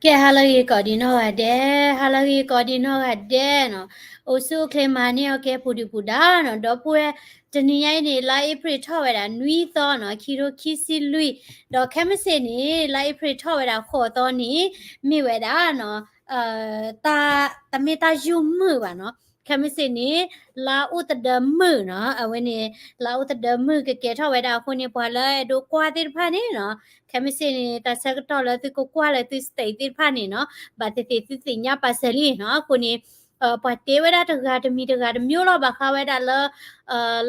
ကဲ ဟါလၢအဂ့ၤကိးဒံးနီၢ်ဂၤဒဲး, ဟါလၢအဂ့ၤကိးဒံးနီၢ်ဂၤဒဲးနီၤ, အိၣ်ဆူၣ်အိၣ်ချ့မၤန့ၢ်အီၤကဲပူၤဒုၣ်ပူၤဒါနီၤ, ဒီပုၢ်ဝဲၢ်, တနံၤညါအံၤန့ၣ် လါအ့ဖြ့ၣ်ထီၣ်ဝဲဒၣ်နွံသီနီၤ, ခံထိခံဆံလွံၢ်, ဒီးခဲမုၢ်ဆ့ၣ်န့ၣ် လါအ့ဖြ့ၣ်ထီၣ်ဝဲဒၣ်ဃိးသီန့ၣ် မ့ၢ်ဝဲဒၣ်နီၤ, တၢ်, တမ့ၢ်တၢ်ယိၢ်မုာ်ဘၣ်နီၤ, ခဲမုၢ်ဆ့ၣ်န့ၣ် လါအိၣ်သဒၢမုာ်နီၤ, အဝဲန့ၣ် လါအိၣ်သဒၢမုာ်ကကဲထီၣ်ဝဲဒၣ်အဃိန့ၣ် ပှၤလၢအဲၣ်ဒိးကွၢ်သ့ၣ်တဖၣ်န့ၣ်နီၤ, ခဲမုၢ်ဆ့ၣ်န့ၣ် တၢ်ဆၢကတီၢ်လၢသုကကွၢ်လၢသု state သ့ၣ်တဖၣ်န့ၣ်နီၤ, ဘၣ်သ့ၣ်သ့ၣ်သုသ့ၣ်ညါပာ်စၢၤလံနီၤ, အဃိန့ၣ် ပှၤတဲဝဲဒၣ်တဂၤတမံၤတဂၤတမံၤလီၤ, ဘၣ်ဃးဝဲဒၣ်လၢ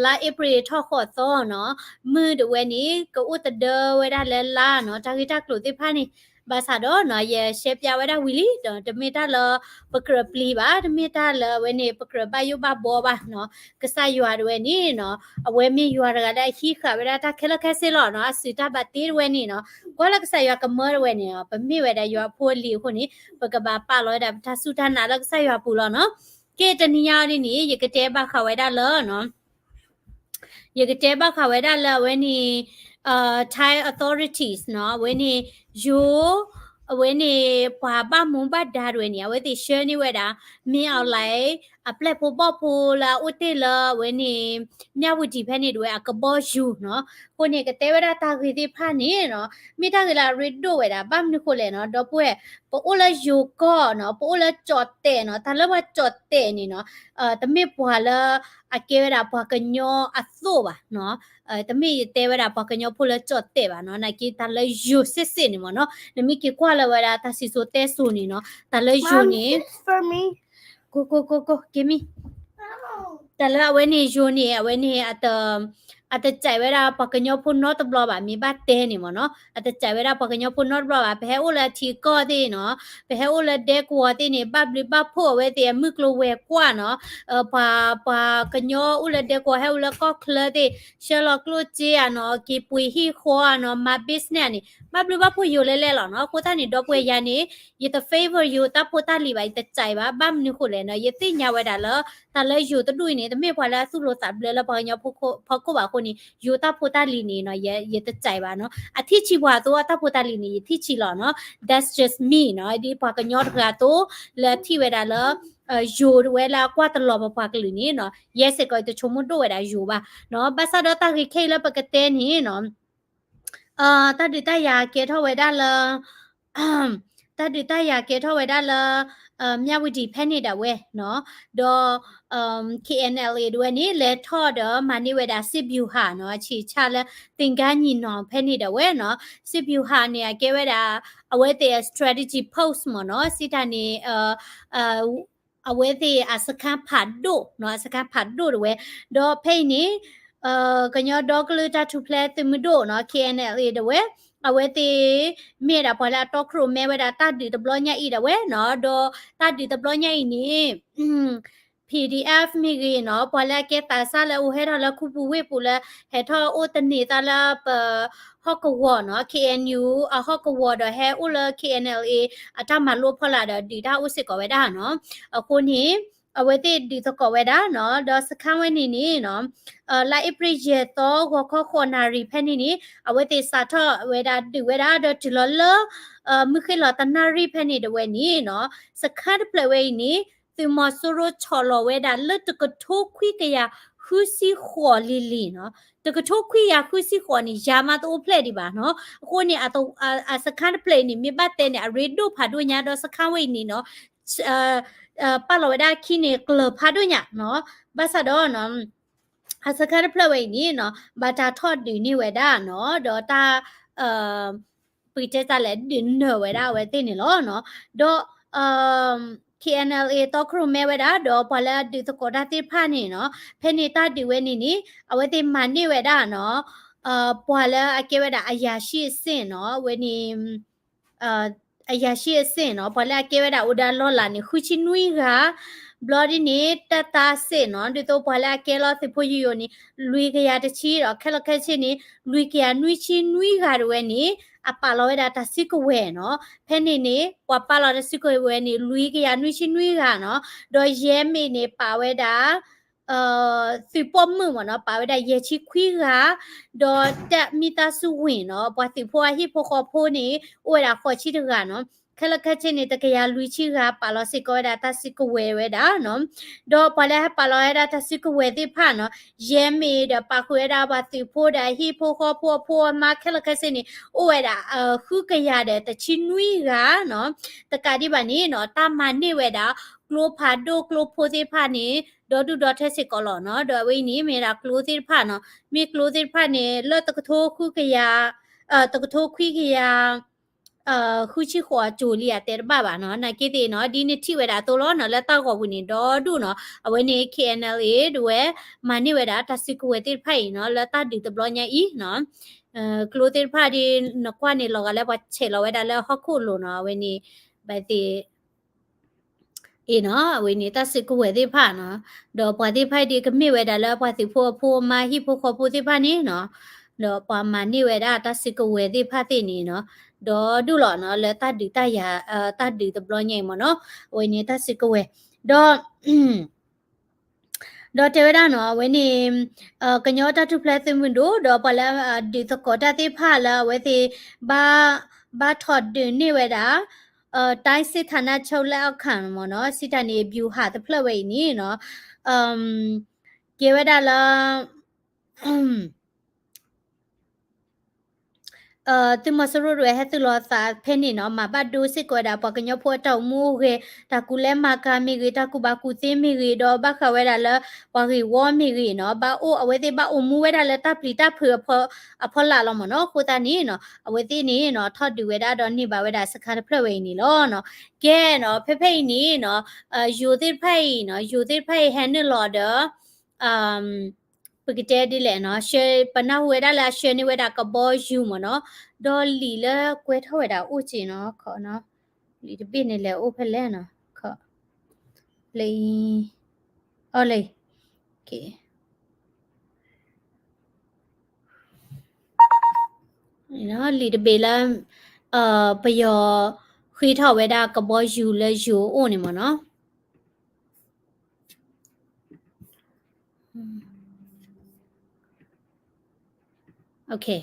လါအ့ဖြ့ၣ်ထီၣ်ဃိးသီနီၤ, မုာ်ဒၣ်ဝဲန့ၣ် ကအိၣ်သဒၢဝဲဒၣ်လၢလါနီၤ, တၢ်ဂ့ၢ်တၢ်ကျိၤသ့ၣ်တဖၣ်န့ၣ် ဘၣ်ဆၣ်ဒီးနီၤ, ယရှဲပျးဝဲဒၣ်ဝံၤလံ, ဒီးတမ့ၢ်တၢ်လၢပကြၢးပျံၤဘၣ်, တမ့ၢ်တၢ်လၢအဝဲန့ၣ် ပကြၢးဘၣ်ယိၣ်ဘၣ်ဘှီဘၣ်နီၤ, ကစၢ်ယွၤဒၣ်ဝဲန့ၣ်နီၤ, အဝဲမ့ၢ်ယွၤတဂၤလၢအဟံးဃာ်ဝဲဒၣ်တၢ်ခဲလၢာ်ခဲဆ့လီၤနီၤ, အစုတၢ်ဘၣ်တ့ဒၣ်ဝဲန့ၣ်နီၤ, ကွၢ်လၢကစၢ်ယွၤကမၢဒၣ်ဝဲန့ၣ်နီၤ, ပမ့ၢ်ဝဲဒၣ်ယွၤအဖိအလံၤအဃိန့ၣ် ပကဘၣ်ပာ်လီၤဝဲဒၣ်ပတၢ်စူၢ်တၢ်နာ်လၢကစၢ်ယွၤပူၤလီၤနီၤ, ကဲ တနံၤညါအံၤန့ၣ် ယကတဲဘၣ်ဃးဝဲဒၣ်လၢနီၤ ယကတဲဘၣ်ဃးဝဲဒၣ်လၢအဝဲန့ၣ် Thai authorities နီၤ, အဝဲန့ၣ် ယိၤ, အဝဲန့ၣ် ပှၤဘၣ်မူဘၣ်ဒါဒၣ်ဝဲန့ၣ် အဝဲသ့ၣ်ဆှၢန့ၢ်ဝဲဒၣ် မင်းအောင်လှိုင် အပျဲၢ်ဖိဘီၣ်ဖိလၢအအိၣ်တ့ၢ်လၢအဝဲန့ၣ် မြဝတီ ဖဲန့ၣ်ဒၣ်ဝဲအကဘီယူၤနီၤ, အဃိန့ၣ် ကတဲဝဲဒၣ်တၢ်ဂ့ၢ်သ့ၣ်တဖၣ်န့ၣ်နီၤ, မ့ၢ်တၢ်ဂ့ၢ်လၢအရ့ဒိၣ်ဝဲဒၣ် ဘၣ်မနုၤဃိလဲၣ်နီၤ, ဒီပုၢ်ဝဲၢ်, ပအိၣ်လၢယိၤကီၢ်နီၤ, ပအိၣ်လၢကၠီၣ်တဲာ်နီၤ, တၢ်လၢပှၤကၠီၣ်တဲာ်န့ၣ်နီၤ တမ့ၢ်ပှၤလၢအကဲဝဲဒၣ်ပှၤကညီအသိးဘၣ်နီၤ, တမ့ၢ်ယတဲဝဲဒၣ်ပှၤကညီဖိလၢကၠီၣ်တဲာ်ဘၣ်နီၤ, နာ်က့တၢ်လၢယိၤစ့ၢ်စ့ၢ်န့ၣ်မ့ၢ်နီၤ, နမ့ၢ်က့ၤကွၢ်လၢဝဲဒၣ်တၢ်စံၣ်စိၤတဲစိၤန့ၣ်နီၤ, တၢ်လၢယိၤန့ၣ် ကိကိကိကိ က့ၤမံ, တၢ်လၢအဝဲန့ၣ်ယိၤန့ၣ် အဝဲန့ၣ် အတစဲးဝဲဒၣ်ပှၤကညီဖိနီတဘျီဘၣ်, မ့ၢ်ဘၣ်တဲန့ၣ်မ့ၢ်နီၤ, အတစဲးဝဲဒၣ်ပှၤကညီဖိနီတဘျီဘၣ်, ပဟဲအိၣ်လၢအထံကီၢ်သ့ၣ်နီၤ, ပဟဲအိၣ်လၢဒဲကဝီၤသ့ၣ်န့ၣ် ဘၣ်ဘျုးဘၣ်ဖှိၣ်အဝဲသ့ၣ်အမုၢ်ကျိၤဝဲၤကွာ်နီၤ, ပှၤ, ပှၤကညီအိၣ်လၢဒဲကဝီၤဟဲအိၣ်လၢကီၢ်ချၢသ့ၣ် ဆှၢလီၤကျိၣ်စ့ဧါနီၤ, က့ၤပှ့ၤဟံၣ်ဃီဧါနီၤ, မၤ business န့ၣ် ဘၣ်ဘျုးဘၣ်ဖှိၣ်ယိၤလဲၣ်လဲၣ်လီၤနီၤ, အဃိသတးန့ၣ် ဒီပုၢ်ဝဲၢ်ယၤန့ၣ် ယတ favor ယိၤတၢ်ဖိတၢ်လံၤဘၣ်, ယတစဲးဘၣ်, ဘၣ်မနုၤဃိလဲၣ်နီၤ, ယသ့ၣ်ညါဝဲဒၣ်လၢ တၢ်လၢယိၤတဒူၣ်အံၤန့ၣ် တမ့ၢ်ပှၤလၢအသူၣ်လီၤသးဘျၢလၢပှၤကညီဖီခိၣ်ဘၣ်အဃိန့ၣ် ယိၤတၢ်ဖိတၢ်လံၤန့ၣ်နီၤ, ယတစဲးဘၣ်နီၤ, အထံၣ်ဆံးပှၤအသိးအတၢ်ဖိတၢ်လံၤန့ၣ် ယထံၣ်ဆံးလီၤနီၤ, that's just me နီၤ, ဒ်ပှၤကညီတဂၤအသိး လၢထံၣ်ဝဲဒၣ်လၢ ယိၤတဝဲလၢအကွၢ်တလီၤပပှၤကလုာ်န့ၣ်နီၤ, ယဲစ့ၢ်ကီးယတဆိကမိၣ်ဒိၣ်ဝဲဒၣ်ယိၤဘၣ်နီၤ, ဘၣ်ဆၣ်ဒီးတၢ်ဂ့ၢ်ခဲအံၤလၢပကတဲန့ၣ်နီၤ တၢ်ဒုးတၢ်ယၤကဲထီၣ်ဝဲဒၣ်လၢ တၢ်ဒုးတၢ်ယၤကဲထီၣ်ဝဲဒၣ်လၢ မြဝတီ ဖဲန့ၣ်ဒၣ်ဝဲနီၤ, ဒီး KNLA ဒၣ်ဝဲန့ၣ် လဲၤထီၣ်ဒီးမၤန့ၢ်ဝဲဒၣ် စစ်ဗျူဟာ နီၤ, အဆံးဆၣ်လၢ သင်္ဃန်းညီနောင် ဖဲန့ၣ်ဒၣ်ဝဲနီၤ, စစ်ဗျူဟာ န့ၣ် အကဲဝဲဒၣ် အဝဲသ့ၣ်အ strategy post မ့ၢ်နီၤ, စံးတၢ်န့ၣ် အဝဲသ့ၣ်အစခန်းဖးဒိၣ်နီၤ, အစခန်းဖးဒိၣ်ဒၣ်ဝဲ, ဒီးဖဲအံၤန့ၣ် ကညီဒီကလုာ်တၢ်ထူၣ်ဖျဲးသုးမုၢ်ဒိၣ်နီၤ, KNLA ဒၣ်ဝဲ, အဝဲသ့ၣ် မ့ၢ်ဒၣ်ပှၤလၢအတီခိၣ်ရိၣ်မဲဝဲဒၣ်တၢ်ဒုးတဘျီညါအံၤဒၣ်ဝဲနီၤ, ဒီးတၢ်ဒုးတဘျီညါအံၤန့ၣ် PDF မ့ၢ်ဂ့ၤနီၤ, ပှၤလၢအကဲသးစၢ်လၢအိၣ်ဟဲထီၣ်လၢခူပူၤဝ့ၢ်ပူၤလၢ ဟဲထီၣ်အိၣ်သန့ၤသးလၢပ ဟီၣ်ကဝီၤနီၤ, KNU အဟီၣ်ကဝီၤဒီးဟဲအိၣ်လၢ KNLA အတၢ်မၤလိအဖီလာ်ဒီးဒုးတၢ်အိၣ်စ့ၢ်ကီးဝဲဒၣ်နီၤ, အဃိန့ၣ် အဝဲသ့ၣ်ဒုးသကိးဝဲဒၣ်နီၤ, ဒီးစခန်းဝဲန့ၣ်န့ၣ်နီၤ လါအ့ဖြ့ၣ်ယဲၢ်သီ ဂီၤခီဃိးနၣ်ရံၣ်ဖဲန့ၣ်န့ၣ် အဝဲသ့ၣ်စးထီၣ်ဝဲဒၣ်ဒုးဝဲဒၣ် ဒီးတုၤလီၤလၢ မုၢ်ဃ့ၢ်လီၤတနၣ်ရံၣ်ဖဲန့ၣ်ဒၣ်ဝဲန့ၣ်နီၤ, စခန်းတဖျၢၣ်ဝဲအံၤန့ၣ် သုးမီၤစိရိၤဆီၣ်လီၤဝဲဒၣ်လၢတကထိခွံကယၤဃုဆံဃိးလံၤလံၤနီၤ, တကထိခွံကယၤဃုဆံဃိးန့ၣ် ယၤမးတအိၣ်ဖျဲၣ်ဒံးဘၣ်နီၤ, အဃိန့ၣ် အစခန်းတဖျၢၣ်အံၤန့ၣ် မ့ၢ်ဘၣ်တဲန့ၣ် အရ့ဒိၣ်ဖးဒိၣ်ညါ ဒီးစခန်းဝဲအံၤန့ၣ်နီၤ ပာ်လီၤဝဲဒၣ်အခံန့ၣ် ကျၢၤဖးဒိၣ်ညါနီၤ, ဘၣ်ဆၣ်ဒီး အစခန်းတဖျၢၣ်ဝဲအံၤန့ၣ်နီၤ ဘၣ်တၢ်ထီၣ်ဒုးန့ၢ်ဝဲဒၣ်နီၤ ဒီးတၢ် ပကတဲတၢ်လဲၣ် ဒုးနၢၤဝဲဒၣ်အဝဲသ့ၣ်န့ၣ်လီၤနီၤ, ဒီး KNLA တီခိၣ်ရိၣ်မဲဝဲဒၣ် ဒီးပှၤလၢအဒုးသကိးတၢ်သ့ၣ်တဖၣ်န့ၣ်နီၤ ဖဲန့ၣ်တၢ်ဒုးဝဲန့ၣ်န့ၣ် အဝဲသ့ၣ်မၤန့ၢ်ဝဲဒၣ်နီၤ ပှၤလၢအကဲဝဲဒၣ် အရာရှိအဆင့်နီၤ အဝဲန့ၣ် အရာရှိအဆင့်နီၤ ပှၤလၢအကဲဝဲဒၣ်အိၣ်ဒီးလီၢ်လၤန့ၣ် ဃုဆံနွံဂၤ, ဘျီဒ်န့ၣ် တပ်သားအဆင့်နီၤ ဒ်သိးပှၤလၢအကဲလီၤသုးဖိယိယိန့ၣ် လွံၢ်ကယၤတဆံဒီး ခဲလၢာ်ခဲဆ့န့ၣ် လွံၢ်ကယၤနွံဆံနွံဂၤတဝဲန့ၣ် အပာ်လီၤဝဲဒၣ်တၢ်စုကဝဲၤနီၤ, ဖဲန့ၣ်န့ၣ် ပှၤပာ်လီၤတၢ်စုကဝဲၤန့ၣ် လွံၢ်ကယၤနွံဆံနွံဂၤနီၤ, ဒီးယဲၢ်မ့ၢ်န့ၣ် ပာ်ဝဲဒၣ် သုးပိာ်မုၣ်မ့ၢ်နီၤ ပာ်ဝဲဒၣ်ယဲၢ်ဆံခွံဂၤ, ဒီးတပ်မိသားစုဝင်နီၤ ပှၤသုးဖိအဟံၣ်ဖိဃီဖိန့ၣ် အိၣ်ဝဲဒၣ်ဃိးဆံတဂၤနီၤ, ခဲလၢာ်ခဲဆ့န့ၣ် ခဲလၢာ်ခဲဆ့န့ၣ် တကယၤလွံၢ်ဆံဂၤ ပာ်လီၤစ့ၢ်ကီးဝဲဒၣ်တၢ်စုကဝဲၤဝဲဒၣ်နီၤ. ဒီးပှၤလၢဟဲပာ်လီၤဝဲဒၣ်တၢ်စုကဝဲၤသ့ၣ်တဖၣ်နီၤ, ယဲၢ်မ့ၢ်ဒီးပာ်ဃုာ်ဝဲဒၣ်ပှၤသုးဖိဒီး အဟံၣ်ဖိဃီဖိအဖိအမါခဲလၢာ်ခဲဆ့န့ၣ် အိၣ်ဝဲဒၣ် ဃုကယၤဒီးတဆံနွံဂၤနီၤ. တကးဒံးဘၣ်န့ၣ်နီၤ, တၢ်မၤန့ၢ်ဝဲဒၣ် ကျိဖးဒိၣ်ကျိဖိသ့ၣ်တဖၣ်န့ၣ် ဒီဒူၣ်ဒီထၢစ့ၢ်ကီးလီၤနီၤ. ဒီးအဝဲအံၤန့ၣ် မ့ၢ်ဝဲဒၣ်ကျိသ့ၣ်တဖၣ်နီၤ, မ့ၢ်ကျိသ့ၣ်တဖၣ်န့ၣ် လၢတကထိဃုကယၤ တကထိခွံကယၤ ဃုဆံဃိးအစိၤလံ အတဲတဘၣ်ဘၣ်နီၤ. နာ်က့သ့ၣ်နီၤ, ဒ်န့ၣ်ထံၣ်ဝဲဒၣ်အသိးလီၤနီၤ, လၢတၢ်ဂီၤပူၤန့ၣ် ဒီဒူၣ်နီၤ, အဝဲန့ၣ် K N L A ဒဝဲ မၤန့ၢ်ဝဲဒၣ်တၢ်စုကဝဲၤသ့ၣ်တဖၣ်အံၤနီၤ, လၢတၢ်ဒုးတဘျီညါအံၤနီၤ. ကျိသ့ၣ်တဖၣ်ဒ်နကွၢ်န့ၣ် လီၤဂာ်လၢပှၤဆဲးလီၤဝဲဒၣ်လၢဟီၣ်ခိၣ်လိၤနီၤ, အဝဲန့ၣ် ဘၣ်သ့ၣ် အ့ၣ်နီၤ, အဝဲန့ၣ်တၢ်စုကဝဲၤသ့ၣ်တဖၣ်နီၤ, ဒီးပှၤသ့ၣ်တဖၣ်ဒ်ကမ့ၢ်ဝဲဒၣ်လၢပှၤသုးဖိအဖိအမါဟံၣ်ဖိဃီဖိသ့ၣ်တဖၣ်န့ၣ်နီၤ, ဒီးပှၤမၤန့ၢ်ဝဲဒၣ်တၢ်စုကဝဲၤသ့ၣ်တဖၣ်သ့ၣ်န့ၣ်နီၤ, ဒီဒူၣ်လီၤနီၤ, လၢတၢ်ဒုးတၢ်ယၤ တၢ်ဒုးတဘျီညါအံၤမ့ၢ်နီၤ, အဝဲန့ၣ်တၢ်စုကဝဲၤ, ဒီး ဒီးတဲဝဲဒၣ်နီၤ, အဝဲန့ၣ် ကညီတၢ်ထူၣ်ဖျဲးသုးမုၢ်ဒိၣ် ဒီးပှၤလၢဒုးသကိးတၢ်သ့ၣ်တဖၣ်လၢအဝဲသ့ၣ် ဘၣ်ထီၣ်ဒုးန့ၢ်ဝဲဒၣ် တိုင်းစစ်ဌာနချုပ်လက်အောက်ခံမ့ၢ်နီၤ, စံးတၢ်န့ၣ် ဗျူဟာတဖျၢၣ်ဝဲအံၤန့ၣ်နီၤ, ကဲဝဲဒၣ်လၢ သုးမီၤစိရိၤဒၣ်ဝဲဟဲသုးလီၤသးဖဲန့ၣ်နီၤ, မၤဘၣ်ဒိစ့ၢ်ကီးဝဲဒၣ်ပှၤကညီဖိအတၢ်အိၣ်မူအိၣ်ဂဲၤ, တၢ်ကူၣ်လဲၤမၤကၤမ့ၢ်ဂ့ၤ, တၢ်ကူၣ်ဘၣ်ကူၣ်သ့မ့ၢ်ဂ့ၤ, ဒီးဘၣ်ဃးဝဲဒၣ်လၢပှၤဂ့ၢ်ဝီမ့ၢ်ဂ့ၤနီၤ, ဘၣ်အိၣ် အဝဲသ့ၣ်ဘၣ်အိၣ်မူဝဲဒၣ်လၢတၢ်ပျံၤတၢ်ဖုးအဖီလာ်လီၤမ့ၢ်နီၤ. အဃိသတးန့ၣ်နီၤ, အဝဲသ့ၣ်န့ၣ်နီၤ ထီၣ်ဒုးဝဲဒၣ်ဒီးန့ၢ်ဘၣ်ဝဲဒၣ်စခါတဖျၢၣ်ဝဲအံၤန့ၣ်လီၤနီၤ. ကဲနီၤ, ဖဲဖဲအံၤန့ၣ်နီၤ, ယိၤသ့ၣ်တဖၣ်အံၤနီၤ, ယိၤသ့ၣ်တဖၣ်အံၤဟဲနုာ်လီၤဒီး ပကတဲဒ်လဲၣ်နီၤ, ပနၢ်ဟူဝဲဒၣ်လၢအဆှၢန့ၢ်ဝဲဒၣ်ကဘီယူၤမ့ၢ်နီၤ, ဒီးလံာ်လၢကွဲထီၣ်ဝဲဒၣ်အိၣ်က့နီၤ, လံာ်တဘ့ၣ်န့ၣ်လဲၤအိၣ်ဖဲလဲၣ်နီၤ, လံာ်, အီၤလံာ်, လံာ်တဘ့ၣ်လၢ ပယီၤဃ့ထီၣ်ဝဲဒၣ်ကဘီယူၤလၢယိၤအိၣ်န့ၣ်မ့ၢ်နီၤ. Okay,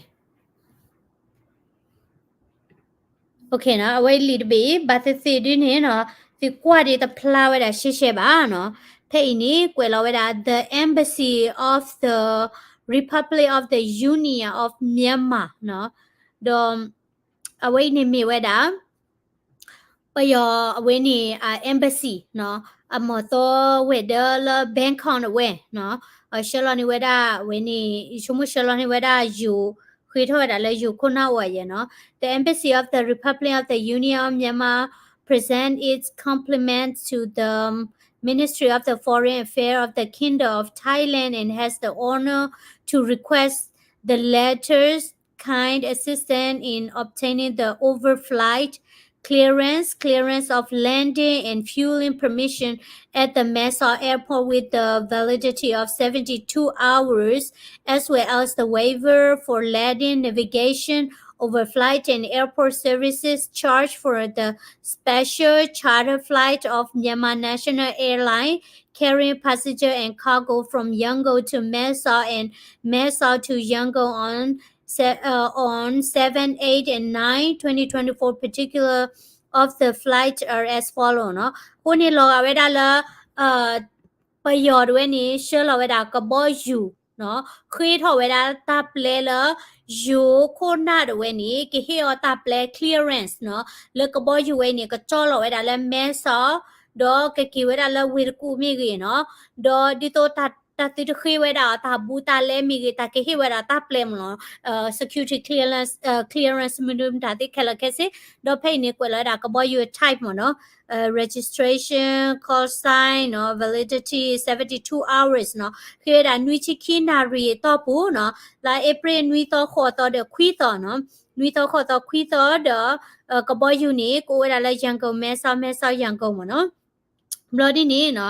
okay, အဝဲလံာ်တဘ့ၣ် ဘၣ်သ့ၣ်သ့ၣ်ဒ်န့ၣ်နီၤ, သုကွၢ်ဒ်တဖျါဝဲဒၣ်ရှဲရှဲဘၣ်နီၤ. ဖဲအံၤန့ၣ် ကွဲးလီၤဝဲဒၣ် The Embassy of the Republic of the Union of Myanmar နီၤ, ဒီး အဝဲအံၤန့ၣ်မ့ၢ်ဝဲဒၣ် ပယီၤအဝဲန့ၣ် embassy နီၤ, အမီၤသီဝဲၤဒၢလၢ Bangkok အဝဲနီၤ, ဆှၢလီၤန့ၢ်ဝဲဒၣ်ဝဲန့ၣ် ယဆိကမိၣ်ဆှၢလီၤန့ၢ်ဝဲဒၣ်ယိၤ, ဃ့ထီၣ်ဝဲဒၣ်လၢယိၤခိၣ်နၢ်အိၣ်အယဲၢ်နီၤ. The Embassy of the Republic of the Union of Myanmar present its compliments to the Ministry of the Foreign Affairs of the Kingdom of Thailand and has the honor to request the latter's kind assistance in obtaining the overflight clearance, clearance of landing and fueling permission at the Mae Sot Airport with the validity of seventy-two hours, as well as the waiver for landing, navigation, overflight and airport services charge for the special charter flight of Myanmar National Airline carrying passenger and cargo from Yangon to Mae Sot and Mae Sot to Yangon on se- uh, on seven, eight and nine, twenty twenty-four particular of the flight are as follow နီၤ. အဃိန့ၣ်လီၤဂာ်ဝဲဒၣ်လၢ ပယီၤဒၣ်ဝဲန့ၣ် ဆှၢလီၤဝဲဒၣ်ကဘီယူၤနီၤ, ဃ့ထီၣ်ဝဲဒၣ်တၢ်ပျဲလၢ ယိၤခိၣ်နၢ်ဒၣ်ဝဲန့ၣ် ကဟ့ၣ်အီၤတၢ်ပျဲ clearance နီၤ, လၢကဘီယူၤဝဲန့ၣ် ကကၠီလီၤဝဲဒၣ်လၢ Mae Sot ဒီးကက့ၤဝဲဒၣ်လၢဝ့ၢ်တကူၣ်မ့ၢ်ဂ့ၤနီၤ, ဒီးဒ်သိးတၢ် တၢ်သုတဃ့ဝဲဒၣ်အီၤ တၢ်ဘူးတၢ်လဲမ့ၢ်ဂ့ၤ တၢ်ကဟ့ၣ်ဝဲဒၣ်တၢ်ပျဲမ့ၢ်နီၤ, security clearance, clearance မနုၤမတၤသ့ၣ်ခဲလၢာ်ခဲဆ့, ဒီးဖဲအံၤန့ၣ် ကွဲးလီၤဝဲဒၣ်ကဘီယူၤ type မ့ၢ်နီၤ, registration, call sign နီၤ, validity seventy-two hours နီၤ, ဃ့ဝဲဒၣ်နွံဆံခံနၣ်ရံၣ်အတီၢ်ပူၤနီၤ, လါအ့ဖြ့ၣ်နွံသီဃိးသီဒီးခွံသီနီၤ, နွံသီဃိးသီခွံသီဒီး ကဘီယူၤန့ၣ် ကအိၣ်ဝဲဒၣ်လၢ Yangon Mae Sot, Mae Sot Yangon မ့ၢ်နီၤ. ဘျီဒ်န့ၣ်နီၤ,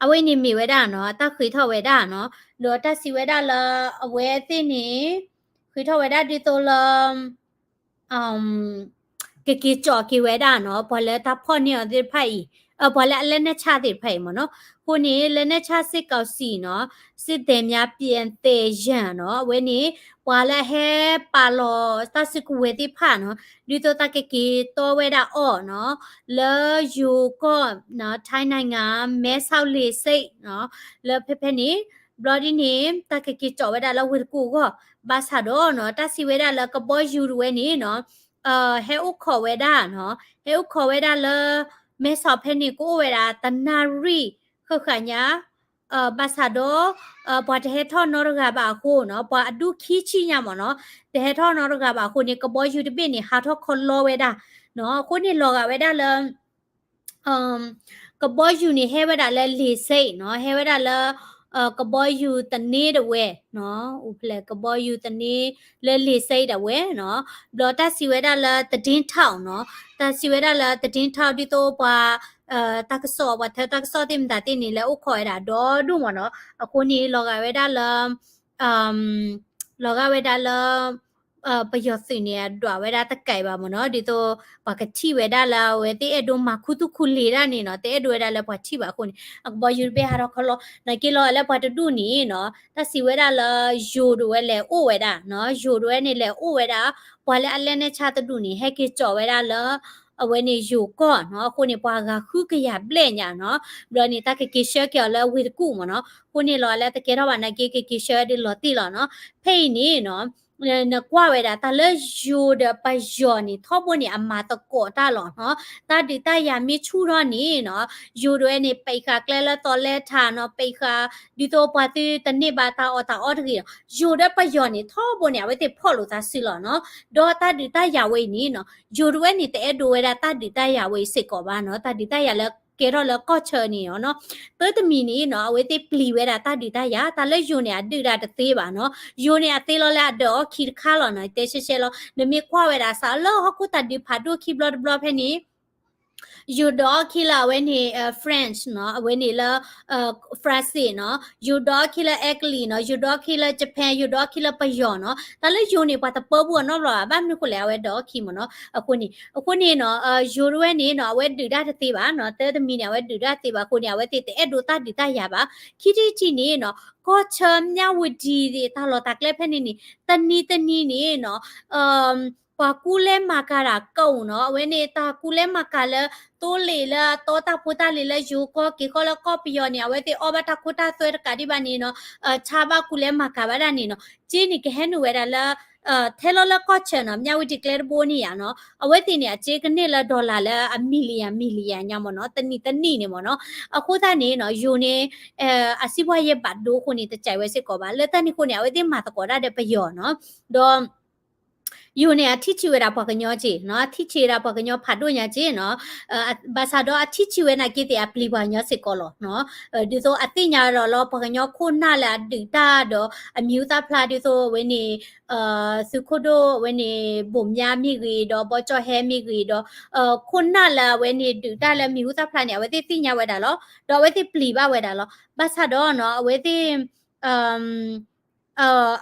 အဝဲန့ၣ်မ့ၢ်ဝဲဒၣ်နီၤ, တၢ်ဃ့ထီၣ်ဝဲဒၣ်နီၤ, ဒီးတၢ်စံးဝဲဒၣ်လၢ အဝဲသ့ၣ်န့ၣ် ဃ့ထီၣ်ဝဲဒၣ်ဒ်သိးလၢ ကက့ၤကၠီၣ်က့ၤဝဲဒၣ်နီၤ, ပှၤလၢတၢ်ဖီၣ်န့ၢ်အီၤသ့ၣ်တဖၣ်အံၤ ပှၤလၢအလဲၤနၢ်ဆါသ့ၣ်တဖၣ်အံၤမ့ၢ်နီၤ, အဃိန့ၣ် လဲၤနၢ်ဆါ စစ်ကောင်စီ နီၤ, စစ်သည်များပြန်သိမ်းရေး နီၤ, အဝဲန့ၣ် ပှၤလၢအဟဲပာ်လီၤတၢ်စုကဝဲၤသ့ၣ်တဖၣ်နီၤ, ဒ်သိးတၢ်ကက့ၤတီဝဲဒၣ်အီၤနီၤ, လၢယိၤကီၢ် ထိုင်းနိုင်ငံ မဲဆောက်လေဆိပ် နီၤ, လၢဖဲဖဲန့ၣ် ဘျီဒ်န့ၣ် တၢ်ကက့ၤကၠီၣ်ဝဲဒၣ်လၢဝ့ၢ်တကူၣ်အဂီၢ်, ဘၣ်ဆၣ်ဒီးနီၤ တၢ်စံးဝဲဒၣ်လၢကဘီယူၤတဝဲန့ၣ်နီၤ ဟဲအိၣ်ခိးဝဲဒၣ်နီၤ, ဟဲအိၣ်ခိးဝဲဒၣ်လၢ မဲဆောက်ဖဲန့ၣ် ကအိၣ်ဝဲဒၣ်တနၣ်ရံၣ်ဃၣ်ဃၣ်ညါ, ဘၣ်ဆၣ်ဒီး ပှၤတဟဲထီၣ်နီတဂၤဘၣ်အဃိနီၤ, ပှၤအဒူၣ်ခံဆံညါမ့ၢ်နီၤ, တဟဲထီၣ်နီတဂၤဘၣ်အဃိန့ၣ် ကဘီယူၤတဘ့ၣ်န့ၣ် ဟးထီၣ်ခီလီဝဲဒၣ်နီၤ, အဃိန့ၣ်လီၤဂာ်ဝဲဒၣ်လၢ ကဘီယူၤန့ၣ် ဟဲဝဲဒၣ်လၢ လေဆိပ် နီၤ, ဟဲဝဲဒၣ်လၢ ကဘီယူၤသန့တဝဲနီၤ, အိၣ်ဖျဲၣ်ကဘီယူၤသန့လၢ လေဆိပ် ဒၣ်ဝဲနီၤ, ဘျီတၢ်စံးဝဲဒၣ်လၢ သတင်းထောက် နီၤ, တၢ်စံးဝဲဒၣ်လၢ သတင်းထောက် ဒ်သိးပှၤ တၢ်ကစီၣ် ပှၤထၢတၢ်ကစီၣ်သ့ၣ်မတၤသ့ၣ်န့ၣ် လဲၤအိၣ်ခိးဝဲဒၣ်ဒီဒိၣ်မ့ၢ်နီၤ, အဃိန့ၣ် လီၤဂာ်ဝဲဒၣ်လၢ လီၤဂာ်ဝဲဒၣ်လၢ ပယီၤသုးန့ၣ် အဒွးဝဲဒၣ်တကဲဘၣ်မ့ၢ်နီၤ, ဒ်သိး ပှၤကထံၣ်ဝဲဒၣ်လၢအဝဲသ့ၣ်အဲၣ်ဒိးမၤခူသူၣ်ခူလံၤတၢ်န့ၣ်နီၤ, တအဲၣ်ဒိးဝဲဒၣ်လၢပှၤထံၣ်ဘၣ်အဃိန့ၣ် အကဘီယူၤတဘ့ၣ်ဟးထီၣ်ခီလီ, နာ်က့လီၤလၢပှၤတဒူၣ်န့ၣ်နီၤ, တၢ်စံးဝဲဒၣ်လၢယိၤဒၣ်ဝဲလဲၤအိၣ်ဝဲဒၣ်နီၤ, ယိၤဒၣ်ဝဲန့ၣ်လဲၤအိၣ်ဝဲဒၣ်, ပှၤလၢအလဲၤနၢ်ဆါတဒူၣ်န့ၣ် ဟဲက့ၤကၠီၣ်ဝဲဒၣ်လၢ အဝဲန့ၣ်ယိၤကီၢ်နီၤ, အဃိန့ၣ် ပှၤဂၤဃုကယၤဘျဲၣ်ညါနီၤ, ဘျီန့ၣ် တၢ်ကက့ၤဆှၢက့ၤအီၤလၢဝ့ၢ်တကူၣ်မ့ၢ်နီၤ, အဃိန့ၣ်လီၤလၢတကဲထီၣ်ဘၣ်နာ်က့ ကက့ၤဆှၢဒ်လီၤတံၢ်လီၤနီၤ, ဖဲအံၤန့ၣ်နီၤ နကွၢ်ဝဲဒၣ်တၢ်လၢယိၤဒီးပယီၤန့ၣ် ထီဘိန့ၣ် အမၤသကိးတၢ်လီၤနီၤ, တၢ်ဒုးတၢ်ယၤမ့ၢ်ဆူၣ်ထီၣ်န့ၣ်နီၤ, ယိၤဒၣ်ဝဲန့ၣ် ပိတ်ဃာ်ကျဲလၢသီလဲထးနီၤ, ပိတ်ဃာ် ဒ်သိးပှၤသုတန့ၢ်ဘၣ်တၢ်အီၣ်တၢ်အီတဂ့ၤနီၤ, ယိၤဒီးပယီၤန့ၣ် ထီဘိန့ၣ် အဝဲသ့ၣ်ဖီၣ်လိာ်သးစုလီၤနီၤ, ဒီးတၢ်ဒုးတၢ်ယၤဝဲအံၤန့ၣ်နီၤ, ယိၤဒၣ်ဝဲန့ၣ် တအဲၣ်ဒိးဝဲဒၣ်တၢ်ဒုးတၢ်ယၤဝဲအံၤစ့ၢ်ကီးဘၣ်နီၤ, တၢ်ဒုးတၢ်ယၤလၢကဲထီၣ်လၢကီၢ်ဆၢန့ၣ်နီၤ, တၢ်တမံၤန့ၣ်နီၤ အဝဲသ့ၣ်ပျံၤဝဲဒၣ်တၢ်ဒုးတၢ်ယၤ, တၢ်လၢယိၤန့ၣ် အဒုးဒၣ်တသ့ဘၣ်နီၤ, ယိၤန့ၣ် အသ့လီၤလၢအဒၢးအီၣ်ခံတခါလီၤနီၤ, တဲရှဲရှဲလီၤ, နမ့ၢ်ကွၢ်ဝဲဒၣ်စးလၢဟီၣ်ခိၣ်တၢ်ဒုးဖးဒိၣ်ခံဘျီတဘျီဖဲန့ၣ် ယိၤဒၣ်အီၣ်ခံလၢအဝဲန့ၣ် French နီၤ, အဝဲန့ၣ်လၢ France နီၤ, ယိၤဒၣ်အီၣ်ခံလၢအဲကလံးနီၤ, ယိၤဒၣ်အီၣ်ခံလၢ Japan, ယိၤဒၣ်အီၣ်ခံလၢပယီၤနီၤ, တၢ်လၢယိၤန့ၣ် ပှၤတပၢပူၤအနီတဘျီဘၣ်, ဘၣ်မနုၤဃိလဲၣ် အဝဲဒၣ်အီၣ်ခံမ့ၢ်နီၤ, အဃိန့ၣ်, အဃိန့ၣ်နီၤ, ယိၤဒၣ်ဝဲန့ၣ်နီၤ အဝဲဒုးတၢ်တသ့ဘၣ်နီၤ, တၢ်တမံၤန့ၣ် အဝဲဒုးတၢ်တသ့ဘၣ်အဃိန့ၣ် အဝဲသ့ၣ်တအဲၣ်ဒိးတၢ်ဒုးတၢ်ယၤဘၣ်, ခံထံၣ်တထံၣ်န့ၣ်နီၤ, ကီၢ်ဆၢမၠၣ်ဝတံၤသ့ၣ် တၢ်လီၢ်တၢ်ကျဲဖဲန့ၣ်န့ၣ် တနံၤတနံၤန့ၣ်နီၤ ပှၤကူလဲမၤကၤတၢ်ကိးနီၤ, အဝဲန့ၣ် တၢ်ကူလဲမၤကၤလၢ သိလ့ၣ်လၢအတီတၢ်ဖိတၢ်လံၤလၢယိၤကီၢ်က့ၤဃီလၢကီၢ်ပယီၤန့ၣ် အဝဲသ့ၣ်အီၣ်ဘၣ်တၢ်ခိတၢ်သွဲတကးဒံးဘၣ်န့ၣ်နီၤ, ဆါဘၣ်ကူလဲမၤကၤဘၣ်ဒၣ်န့ၣ်နီၤ, စ့န့ၣ်ကဟဲနုာ်ဝဲဒၣ်လၢ ထဲလီၤလၢကီၢ်ဆၢနီၤ, မၠၣ်ဝတံၤကျဲတဘိန့ၣ်ယါနီၤ, အဝဲသ့ၣ်န့ၣ် အစ့ကန့ၢ်လၢ dollar လၢအ million million ညါမ့ၢ်နီၤ, တနံၤတနံၤန့ၣ်မ့ၢ်နီၤ, အဃိသတးန့ၣ်နီၤ ယိၤန့ၣ် အစံးပှၢ်ယဲဘၣ်ဒိအဃိန့ၣ် တစဲးဝဲစ့ၢ်ကီးဘၣ်, လၢတၢ်န့ၣ်အဃိန့ၣ် အဝဲသ့ၣ်မၤသကိးတၢ်ဒီးပယီၤနီၤ, ဒီး ယိၤန့ၣ် အထံၣ်ဆံးဝဲဒၣ်ပှၤကညီက့နီၤ, အထံၣ်ဆံးဝဲဒၣ်ပှၤကညီဖးဒိၣ်ညါက့နီၤ, ဘၣ်ဆၣ်ဒီးအထံၣ်ဆံးဝဲနာ်က့သ့ၣ် အပျံၤပှၤကညီစ့ၢ်ကီးလီၤ, ဒ်သိးအသ့ၣ်ညါဒီးလီၤ ပှၤကညီခိၣ်နၢ်လၢအဒုးတၢ်ဒီးအမံၤဟူသၣ်ဖျါဒ်သိးအဝဲန့ၣ် သုးခိၣ်ဒိၣ်အဝဲန့ၣ် ဘိၣ်မၠါမ့ၢ်ဂ့ၤဒီး ဘီကၠီၣ်ဟဲမ့ၢ်ဂ့ၤဒီး ခိၣ်နၢ်လၢအဝဲန့ၣ်ဒုးတၢ်လၢမံၤဟူသၣ်ဖျါန့ၣ် အဝဲသ့ၣ်သ့ၣ်ညါဝဲဒၣ်လီၤ, ဒီးအဝဲသ့ၣ်ပျံၤဘၣ်ဝဲဒၣ်လီၤ, ဘၣ်ဆၣ်ဒီးနီၤ အဝဲသ့ၣ်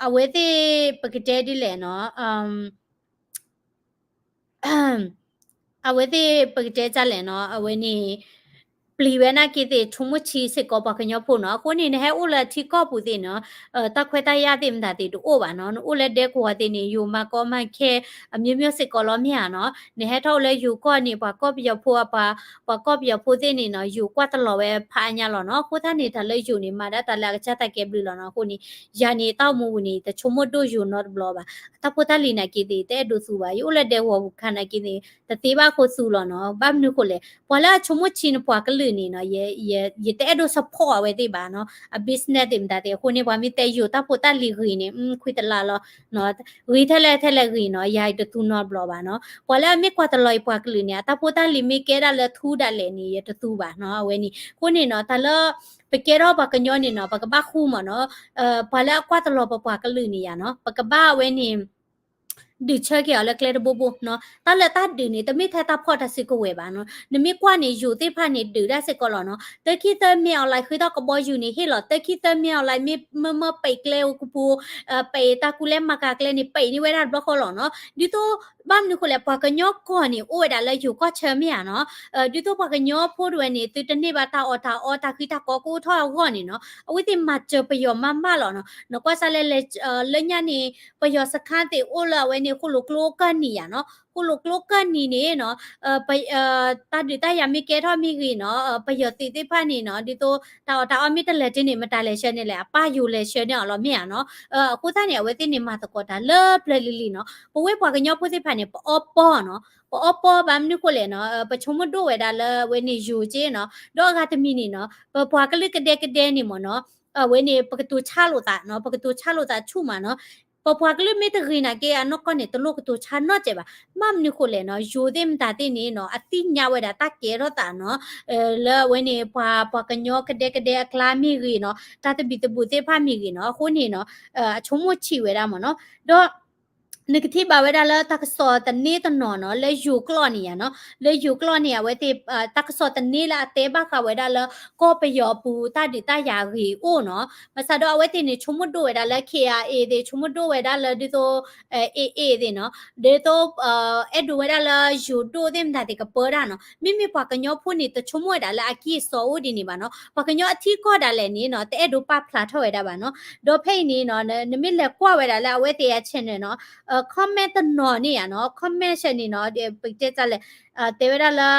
အဝဲသ့ၣ်ပကတဲဒ်လဲၣ်နီၤ အဝဲသ့ၣ်ပကတဲဒ်လဲၣ်နီၤ အဝဲန့ၣ် ပျံၤဝဲနာ်က့သ့ၣ် ဆိကမိၣ်ဆံးစ့ၢ်ကီးပှၤကညီဖိနီၤ, အဃိန့ၣ် နဟဲအိၣ်လၢထံကီၢ်ပူၤသ့ၣ်နီၤ တၢ်ခွဲးတၢ်ယာ်သ့ၣ်မတၤသ့ၣ်တအိၣ်ဘၣ်နီၤ, နအိၣ်လၢဒဲကဝီၤသ့ၣ်န့ၣ် ယိၤမၤကီမၤခဲ အမျိုးမျိုးစ့ၢ်ကီးလီၤမ့ၢ်ဧါနီၤ, နဟဲထီၣ်အိၣ်လၢယိၤကီၢ်န့ၣ် ပှၤကီၢ်ပယီၤဖိအပှၤ ပှၤကီၢ်ပယီၤဖိသ့ၣ်န့ၣ်နီၤ ယိၤကွၢ်တလီၤဝဲဖးအါညါလီၤနီၤ, အဃိသတးန့ၣ် တၢ်လၢယိၤန့ၣ် မၤဒၣ်တၢ်လၢအကစၢ်တၢ်ကဲဘျုးလီၤနီၤ, အဃိန့ၣ် ယၤန့ၣ် တၢ်အိၣ်မူပူၤန့ၣ် တဆိကမိၣ်ဒိၣ်ယိၤနီတဘျီဘၣ်, အတၢ်ဖိတၢ်လံၤနာ်က့သ့ၣ် တအဲၣ်ဒိးသူဘၣ်, ယအိၣ်လၢဒဲကဝီၤပူၤခါနာ်က့န့ၣ် တသ့ဘၣ်အဃိသူလီၤနီၤ, ဘၣ်မနုၤဃိလဲၣ် ပှၤလၢအဆိကမိၣ်ဆံးနပှၤကလုာ်န့ၣ်နီၤ ယတအဲၣ်ဒိး support အဝဲသ့ၣ်ဘၣ်နီၤ, အ business သ့ၣ်မတၤသ့ၣ် အဃိန့ၣ် ပှၤမ့ၢ်တဲယိၤတၢ်ဖိတၢ်လံၤဂ့ၤန့ၣ် ခွံတလါလီၤ ဂ့ၤထဲလဲၣ်ထဲလဲၣ်ဂ့ၤနီၤ, ယၤတသူနီတဘျီဘၣ်နီၤ, ပှၤလၢအမ့ၢ်ကွၢ်တလီၤအံၤပှၤကလုာ်န့ၣ် အတၢ်ဖိတၢ်လံၤမ့ၢ်ကဲဒၣ်လၢထူဒၣ်လဲာ်န့ၣ် ယတသူဘၣ်နီၤ, အဝဲန့ၣ် အဃိန့ၣ်နီၤ တၢ်လၢ ပကဲထီၣ်ပှၤကညီန့ၣ်နီၤ ပကဘၣ်ဃူမ့ၢ်နီၤ, ပှၤလၢအကွၢ်တလီၤပပှၤကလုာ်န့ၣ်ယါနီၤ ပကဘၣ်အဝဲန့ၣ် ဒုးဆၢက့ၤအီၤလၢကျဲတဘိဘိနီၤ, တၢ်လၢတၢ်ဒုးန့ၣ် တမ့ၢ်ထဲတၢ်ဖီၣ်တၢ်စုကဝဲၤဘၣ်နီၤ, နမ့ၢ်ကွၢ်န့ၣ် ယိၤသ့ၣ်တဖၣ်န့ၣ် ဒုးတၢ်စ့ၢ်ကီးလီၤနီၤ, တၢ်ခံသၢမ့ၢ်အီၤလၢ ဃ့ထီၣ်ကဘီယူၤန့ၣ် ဟ့ၣ်လီၤ တၢ်ခံသၢမ့ၢ်အီၤလၢ မ့ၢ်မ့ၢ်ပံးကျဲအိၣ်ကပူၤ ပံးတၢ်ကူလဲမၤကၤကျဲန့ၣ် ပံးန့ၢ်ဝဲဒၣ်တဘျီဃီလီၤနီၤ, ဒ်သိး ဘၣ်မနုၤဃိလဲၣ် ပှၤကညီကီၢ်န့ၣ် အိၣ်ဝဲဒၣ်လၢယိၤကီၢ်ဆၢမ့ၢ်ဧါနီၤ, ဒ်သိးပှၤကညီဖိတဝဲန့ၣ် သုတန့ၢ်ဘၣ်တၢ်အီၣ်တၢ်အီတၢ်ဃံတၢ်ကီကအိၣ်ထီၣ်အဂီၢ်န့ၣ်နီၤ အဝဲသ့ၣ်မၤစၢၤပယီၤမးမးလီၤနီၤ. နကွၢ်စ့ၢ်လၢ လၢညါန့ၣ် ပယီၤစခါသ့ၣ်အိၣ်လၢအဝဲန့ၣ် ဃိၣ်လိာ်ကျိကၢၢ်နံၤယါနီၤ, ဃိၣ်လိာ်ကျိကၢၢ်နံၤန့ၣ်နီၤ တၢ်ဒုးတၢ်ယၤမ့ၢ်ကဲထီၣ်မ့ၢ်ဂ့ၤနီၤ ပယီၤသ့ၣ်တဖၣ်န့ၣ်နီၤ ဒ်သိးတၢ်အီၣ်တၢ်အီမ့ၢ်တလဲၤတန့ၣ် မတၤလဲၤဆှၢန့ၢ်လဲၣ် အပၢ်ယိၤလဲၤဆှၢန့ၢ်အီၤလီၤမ့ၢ်ဧါနီၤ. အဃိသတးန့ၣ် အဝဲသ့ၣ်န့ၣ်မၤသကိးတၢ်လၢပျၢၤလံၤလံၤနီၤ. ပဝဲပှၤကညီဖိသ့ၣ်တဖၣ်န့ၣ် ပအီပီနီၤ, ပအီပီဘၣ်မနုၤဃိလဲၣ်နီၤ ပဆိကမိၣ်ဒိၣ်ဝဲဒၣ်လၢအဝဲန့ၣ်ယိၤက့နီၤ ဒီးအဂၤတမံၤန့ၣ်နီၤ ပပှၤကလုာ်ကဒဲကဒဲန့ၣ်မ့ၢ်နီၤ အဝဲန့ၣ် ပကတိၤဆါလိာ်သးနီၤ ပကတိၤဆါလိာ်သးဆူၣ်မးနီၤ. ပပှၤကလုာ်မ့ၢ်တဂ့ၤနာ်က့ အနီၢ်ကီၢ်န့ၣ် တလိၣ်ကတိၤဆါနီတစဲးဘၣ်. ဘၣ်မနုၤဃိလဲၣ်နီၤ ယိၤသ့ၣ်မတၤသ့ၣ်န့ၣ်နီၤ အသ့ၣ်ညါဝဲဒၣ်တၢ်ကဲထီၣ်သးနီၤ လၢအဝဲန့ၣ် ပှၤ ပှၤကညီကဒဲကဒဲအကျါမ့ၢ်ဂ့ၤနီၤ တၢ်သဘံၣ်သဘုၣ်သ့ၣ်တဖၣ်မ့ၢ်ဂ့ၤနီၤ အဃိန့ၣ်နီၤ အဆိကမိၣ်ဆံးဝဲဒၣ်မ့ၢ်နီၤ. ဒီး နကထံၣ်ဘၣ်ဝဲဒၣ်လၢတၢ်ကစီၣ်သန့တနီၤနီၤ လၢယိၤကျိာ်န့ၣ်ယါနီၤ လၢယိၤကျိာ်န့ၣ် အဝဲသ့ၣ် တၢ်ကစီၣ်သန့လၢအတဲဘၣ်ဃးဝဲဒၣ်လၢ ကီၢ်ပယီၤအပူၤတၢ်ဒုးတၢ်ယၤအဂ့ၢ်အိၣ်နီၤ ဘၣ်ဆၣ်ဒီးအဝဲသ့ၣ်န့ၣ် ဆိကမိၣ်ဒိၣ်ဝဲဒၣ်လၢ KIA သ့ၣ် ဆိကမိၣ်ဒိၣ်ဝဲဒၣ်လၢဒ်သိး AA သ့ၣ်နီၤ ဒ်သိး အဲၣ်ဒိးဝဲဒၣ်လၢယိၤဒိၣ်သ့ၣ်မတၤသ့ၣ်ကပၢတၢ်နီၤ မ့မ့ၢ်ပှၤကညီဖိန့ၣ် တဆိကမိၣ်ဝဲဒၣ်လၢအကံၢ်အစီအိၣ်ဒ်န့ၣ်ဘၣ်နီၤ ပှၤကညီအထံကီၢ်ဒၣ်လဲာ်န့ၣ်နီၤ တအဲၣ်ဒိးပာ်ဖျါထီၣ်ဝဲဒၣ်ဘၣ်နီၤ ဒီးဖဲအံၤန့ၣ်နီၤ နမ့ၢ်လဲၤကွၢ်ဝဲဒၣ်လၢအဝဲသ့ၣ်အ channel နီၤ comment တနီၤန့ၣ်ယါနီၤ comment ဆဲန့ၣ်နီၤ ပကတဲတၢ်လဲၣ် တဲဝဲဒၣ်လၢ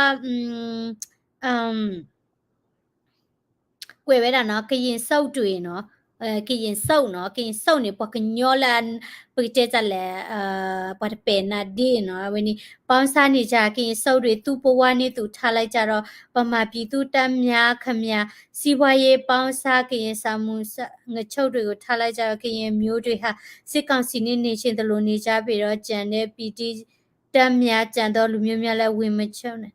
ကွဲးဝဲဒၣ်နီၤ ကရင်စုတ်တွေနီၤ ကရင်စုတ်နီၤ ကရင်စုတ်န့ၣ် ပှၤကညီလၢ ပကတဲတၢ်လဲၣ် ပှၤတပဲာ်နါဒ့နီၤ အဝဲန့ၣ် ပေါင်းစားနေကြ ကရင်စုတ်တွေ သူ့ဘဝနဲ့သူထားလိုက်ကြတော့ ဗမာပြည်သူ့တပ်များခင်ဗျာ စီးပွားရေးပေါင်းစား ကရင်စာမှုငချုပ်တွေကို ထားလိုက်ကြတော့ ကရင်မျိုးတွေဟာ စစ်ကောင်စီနဲ့ နေချင်သလိုနေကြပြီးတော့ ကျန်တဲ့ ပြည်သူ့တပ်များ ကျန်သောလူမျိုးများလည်း ဝန်မချုပ်နဲ့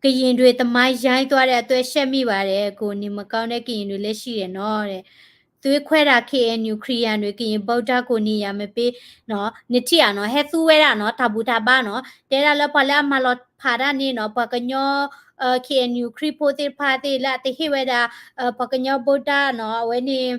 ကရင်တွေသမိုင်းရိုင်းသွားတဲ့အတွက် ရှက်မိပါတယ်။ ကိုယ်နေမကောင်းတဲ့ ကရင်တွေလည်း ရှိတယ်နော်တဲ့။ သွေးခွဲတာ KNU ခရစ်ယာန်တွေ ကရင်ဗုဒ္ဓကို နေရာမပေးနော် နထံၣ်ဧါနော် ဟဲသူဝဲဒၣ်နော် တၢ်ဘူၣ်တၢ်ဘါနော် တဲဒၣ်လၢပှၤလၢအမၤလီၤဖးတၢ်န့ၣ်နော် ပှၤကညီ KNU ခရံာ်ဖိသ့ၣ်တဖၣ်သ့ၣ်လၢအတဟ့ၣ်ဝဲဒၣ် ပှၤကညီဗုဒ္ဓနော် အဝဲန့ၣ်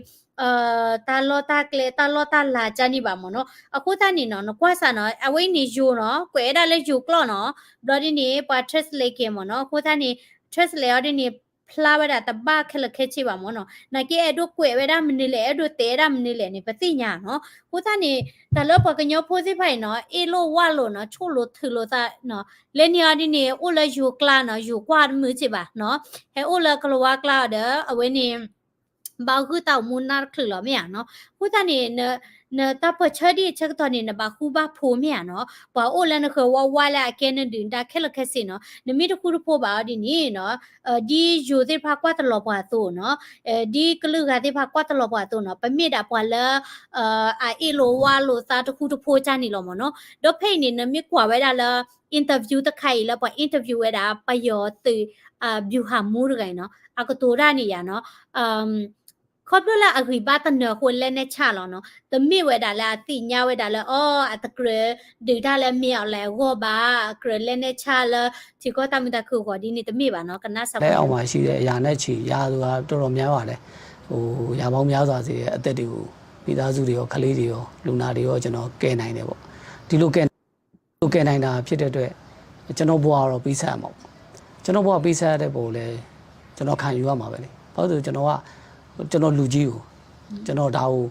တၢ်လီၢ်တၢ်ကျဲ တၢ်လီၢ်တၢ်လၤကၢ်န့ၣ်ဘၣ်မ့ၢ်နီၤ အဃိသတးန့ၣ်နီၤ နကွၢ်စးနီၤ အဝဲအံၤန့ၣ်ယိၤနီၤ ကွဲးဝဲဒၣ်လၢယိၤကျိာ်နီၤ ဘျီဒ်န့ၣ် ပှၤ translate က့ၤမ့ၢ်နီၤ အဃိသတးန့ၣ် translate အီၤဒ်န့ၣ် ဖျါဝဲဒၣ်တဘၣ်ခဲလၢာ်ခဲဆ့ဘၣ်မ့ၢ်နီၤ နာ်က့အဲၣ်ဒိးကွဲးဝဲဒၣ်မနုၤလဲၣ် အဲၣ်ဒိးတဲဝဲဒၣ်မနုၤလဲၣ်န့ၣ် ပသ့ၣ်ညါနီၤ အဃိသတးန့ၣ် တၢ်လၢပှၤကညီဖိသ့ၣ်တဖၣ်အံၤနီၤ အ့ၣ်လိာ်ဝၢ်လိာ်နီၤ ဆိၣ်လိာ်ထုးလိာ်သးနီၤ လဲန့ၢ်အီၤဒ်န့ၣ် အိၣ်လၢယိၤကျါနီၤ ယိၤကွၢ်တမုာ်စ့ၢ်ဘၣ်နီၤ ဟဲအိၣ်လၢကလၤဝါကျါအီၤဒီး အဝဲန့ၣ် ဘၣ်ဂုၢ်တၢ်အိၣ်မူနၢ်တချုးလီၤမ့ၢ်ဧါနီၤ အဃိသတးန့ၣ် နတၢ်ပၢၢ်ဆၢဒ်အဆၢကတီၢ်န့ၣ် နဘၣ်ဃူဘၣ်ဖိးမ့ၢ်ဧါနီၤ ပှၤအိၣ်လၢနဃၢၤဝါဝါလၢအကဲနဒုၣ်နဒါခဲလၢာ်ခဲဆ့နီၤ နမ့ၢ်တဃူတဖိးဘၣ်အီၤဒ်န့ၣ်နီၤ ဒ်ယိၤသ့ၣ်တဖၣ်ကွၢ်တလီၤပှၤအသိးနီၤ ဒ်ကလုာ်ဂၤသ့ၣ်တဖၣ်ကွၢ်တလီၤပှၤအသိးနီၤ ပမ့ၢ်ဒၣ်ပှၤလၢ အအ့ၣ်လိာ်ဝၢ်လိာ်သးတဃူတဖိးကၢ်န့ၣ်လီၤမ့ၢ်နီၤ ဒီးဖဲအံၤန့ၣ် နမ့ၢ်ကွၢ်ဝဲဒၣ်လၢ interview တခါအံၤလၢပှၤ interview ဝဲဒၣ် ပယီၤသုး ဗျူဟာမှူး တဂၤအံၤနီၤ အကတိၤတၢ်န့ၣ်ယါနီၤ ခီဖျိလၢအဂံၢ်ဘါသနၢၤအဃိ လက်နက်ချ လီၤနီၤ တမ့ၢ်ဝဲဒၣ်လၢအသ့ၣ်ညါဝဲဒၣ်လၢ အီ အတကြၢးဒုးတၢ်လၢ မင်းအောင်လှိုင် အဂီၢ်ဘၣ် အကြၢး လက်နက်ချ လၢထံကီၢ်တၢ်မုာ်တၢ်ခုၣ်အဂီၢ်ဒ်န့ၣ်တမ့ၢ်ဘၣ်နီၤ ကနၣ်စး လက်အောက်မှာရှိတဲ့ ရာနဲ့ချီ ရာသူက တော်တော်များပါတယ် ဟို ရာပေါင်းများစွာသေတဲ့အသက်တွေကို မိသားစုတွေရော ကလေးတွေရော လူနာတွေရော ကျွန်တော်ကယ်နိုင်တယ်ပေါ့ ဒီလိုကယ် ဒီလိုကယ်နိုင်တာဖြစ်တဲ့အတွက် ကျွန်တော့်ဘဝကတော့ ပေးဆပ်ရမှာပေါ့ ကျွန်တော့်ဘဝပေးဆပ်ရတဲ့ပုံကိုလည်း ကျွန်တော်ခံယူရမှာပဲလေ ဘာလို့လဲဆိုတော့ ကျွန်တော်က ကျွန်တော်လူကြီးကို ကျွန်တော်ဒါကို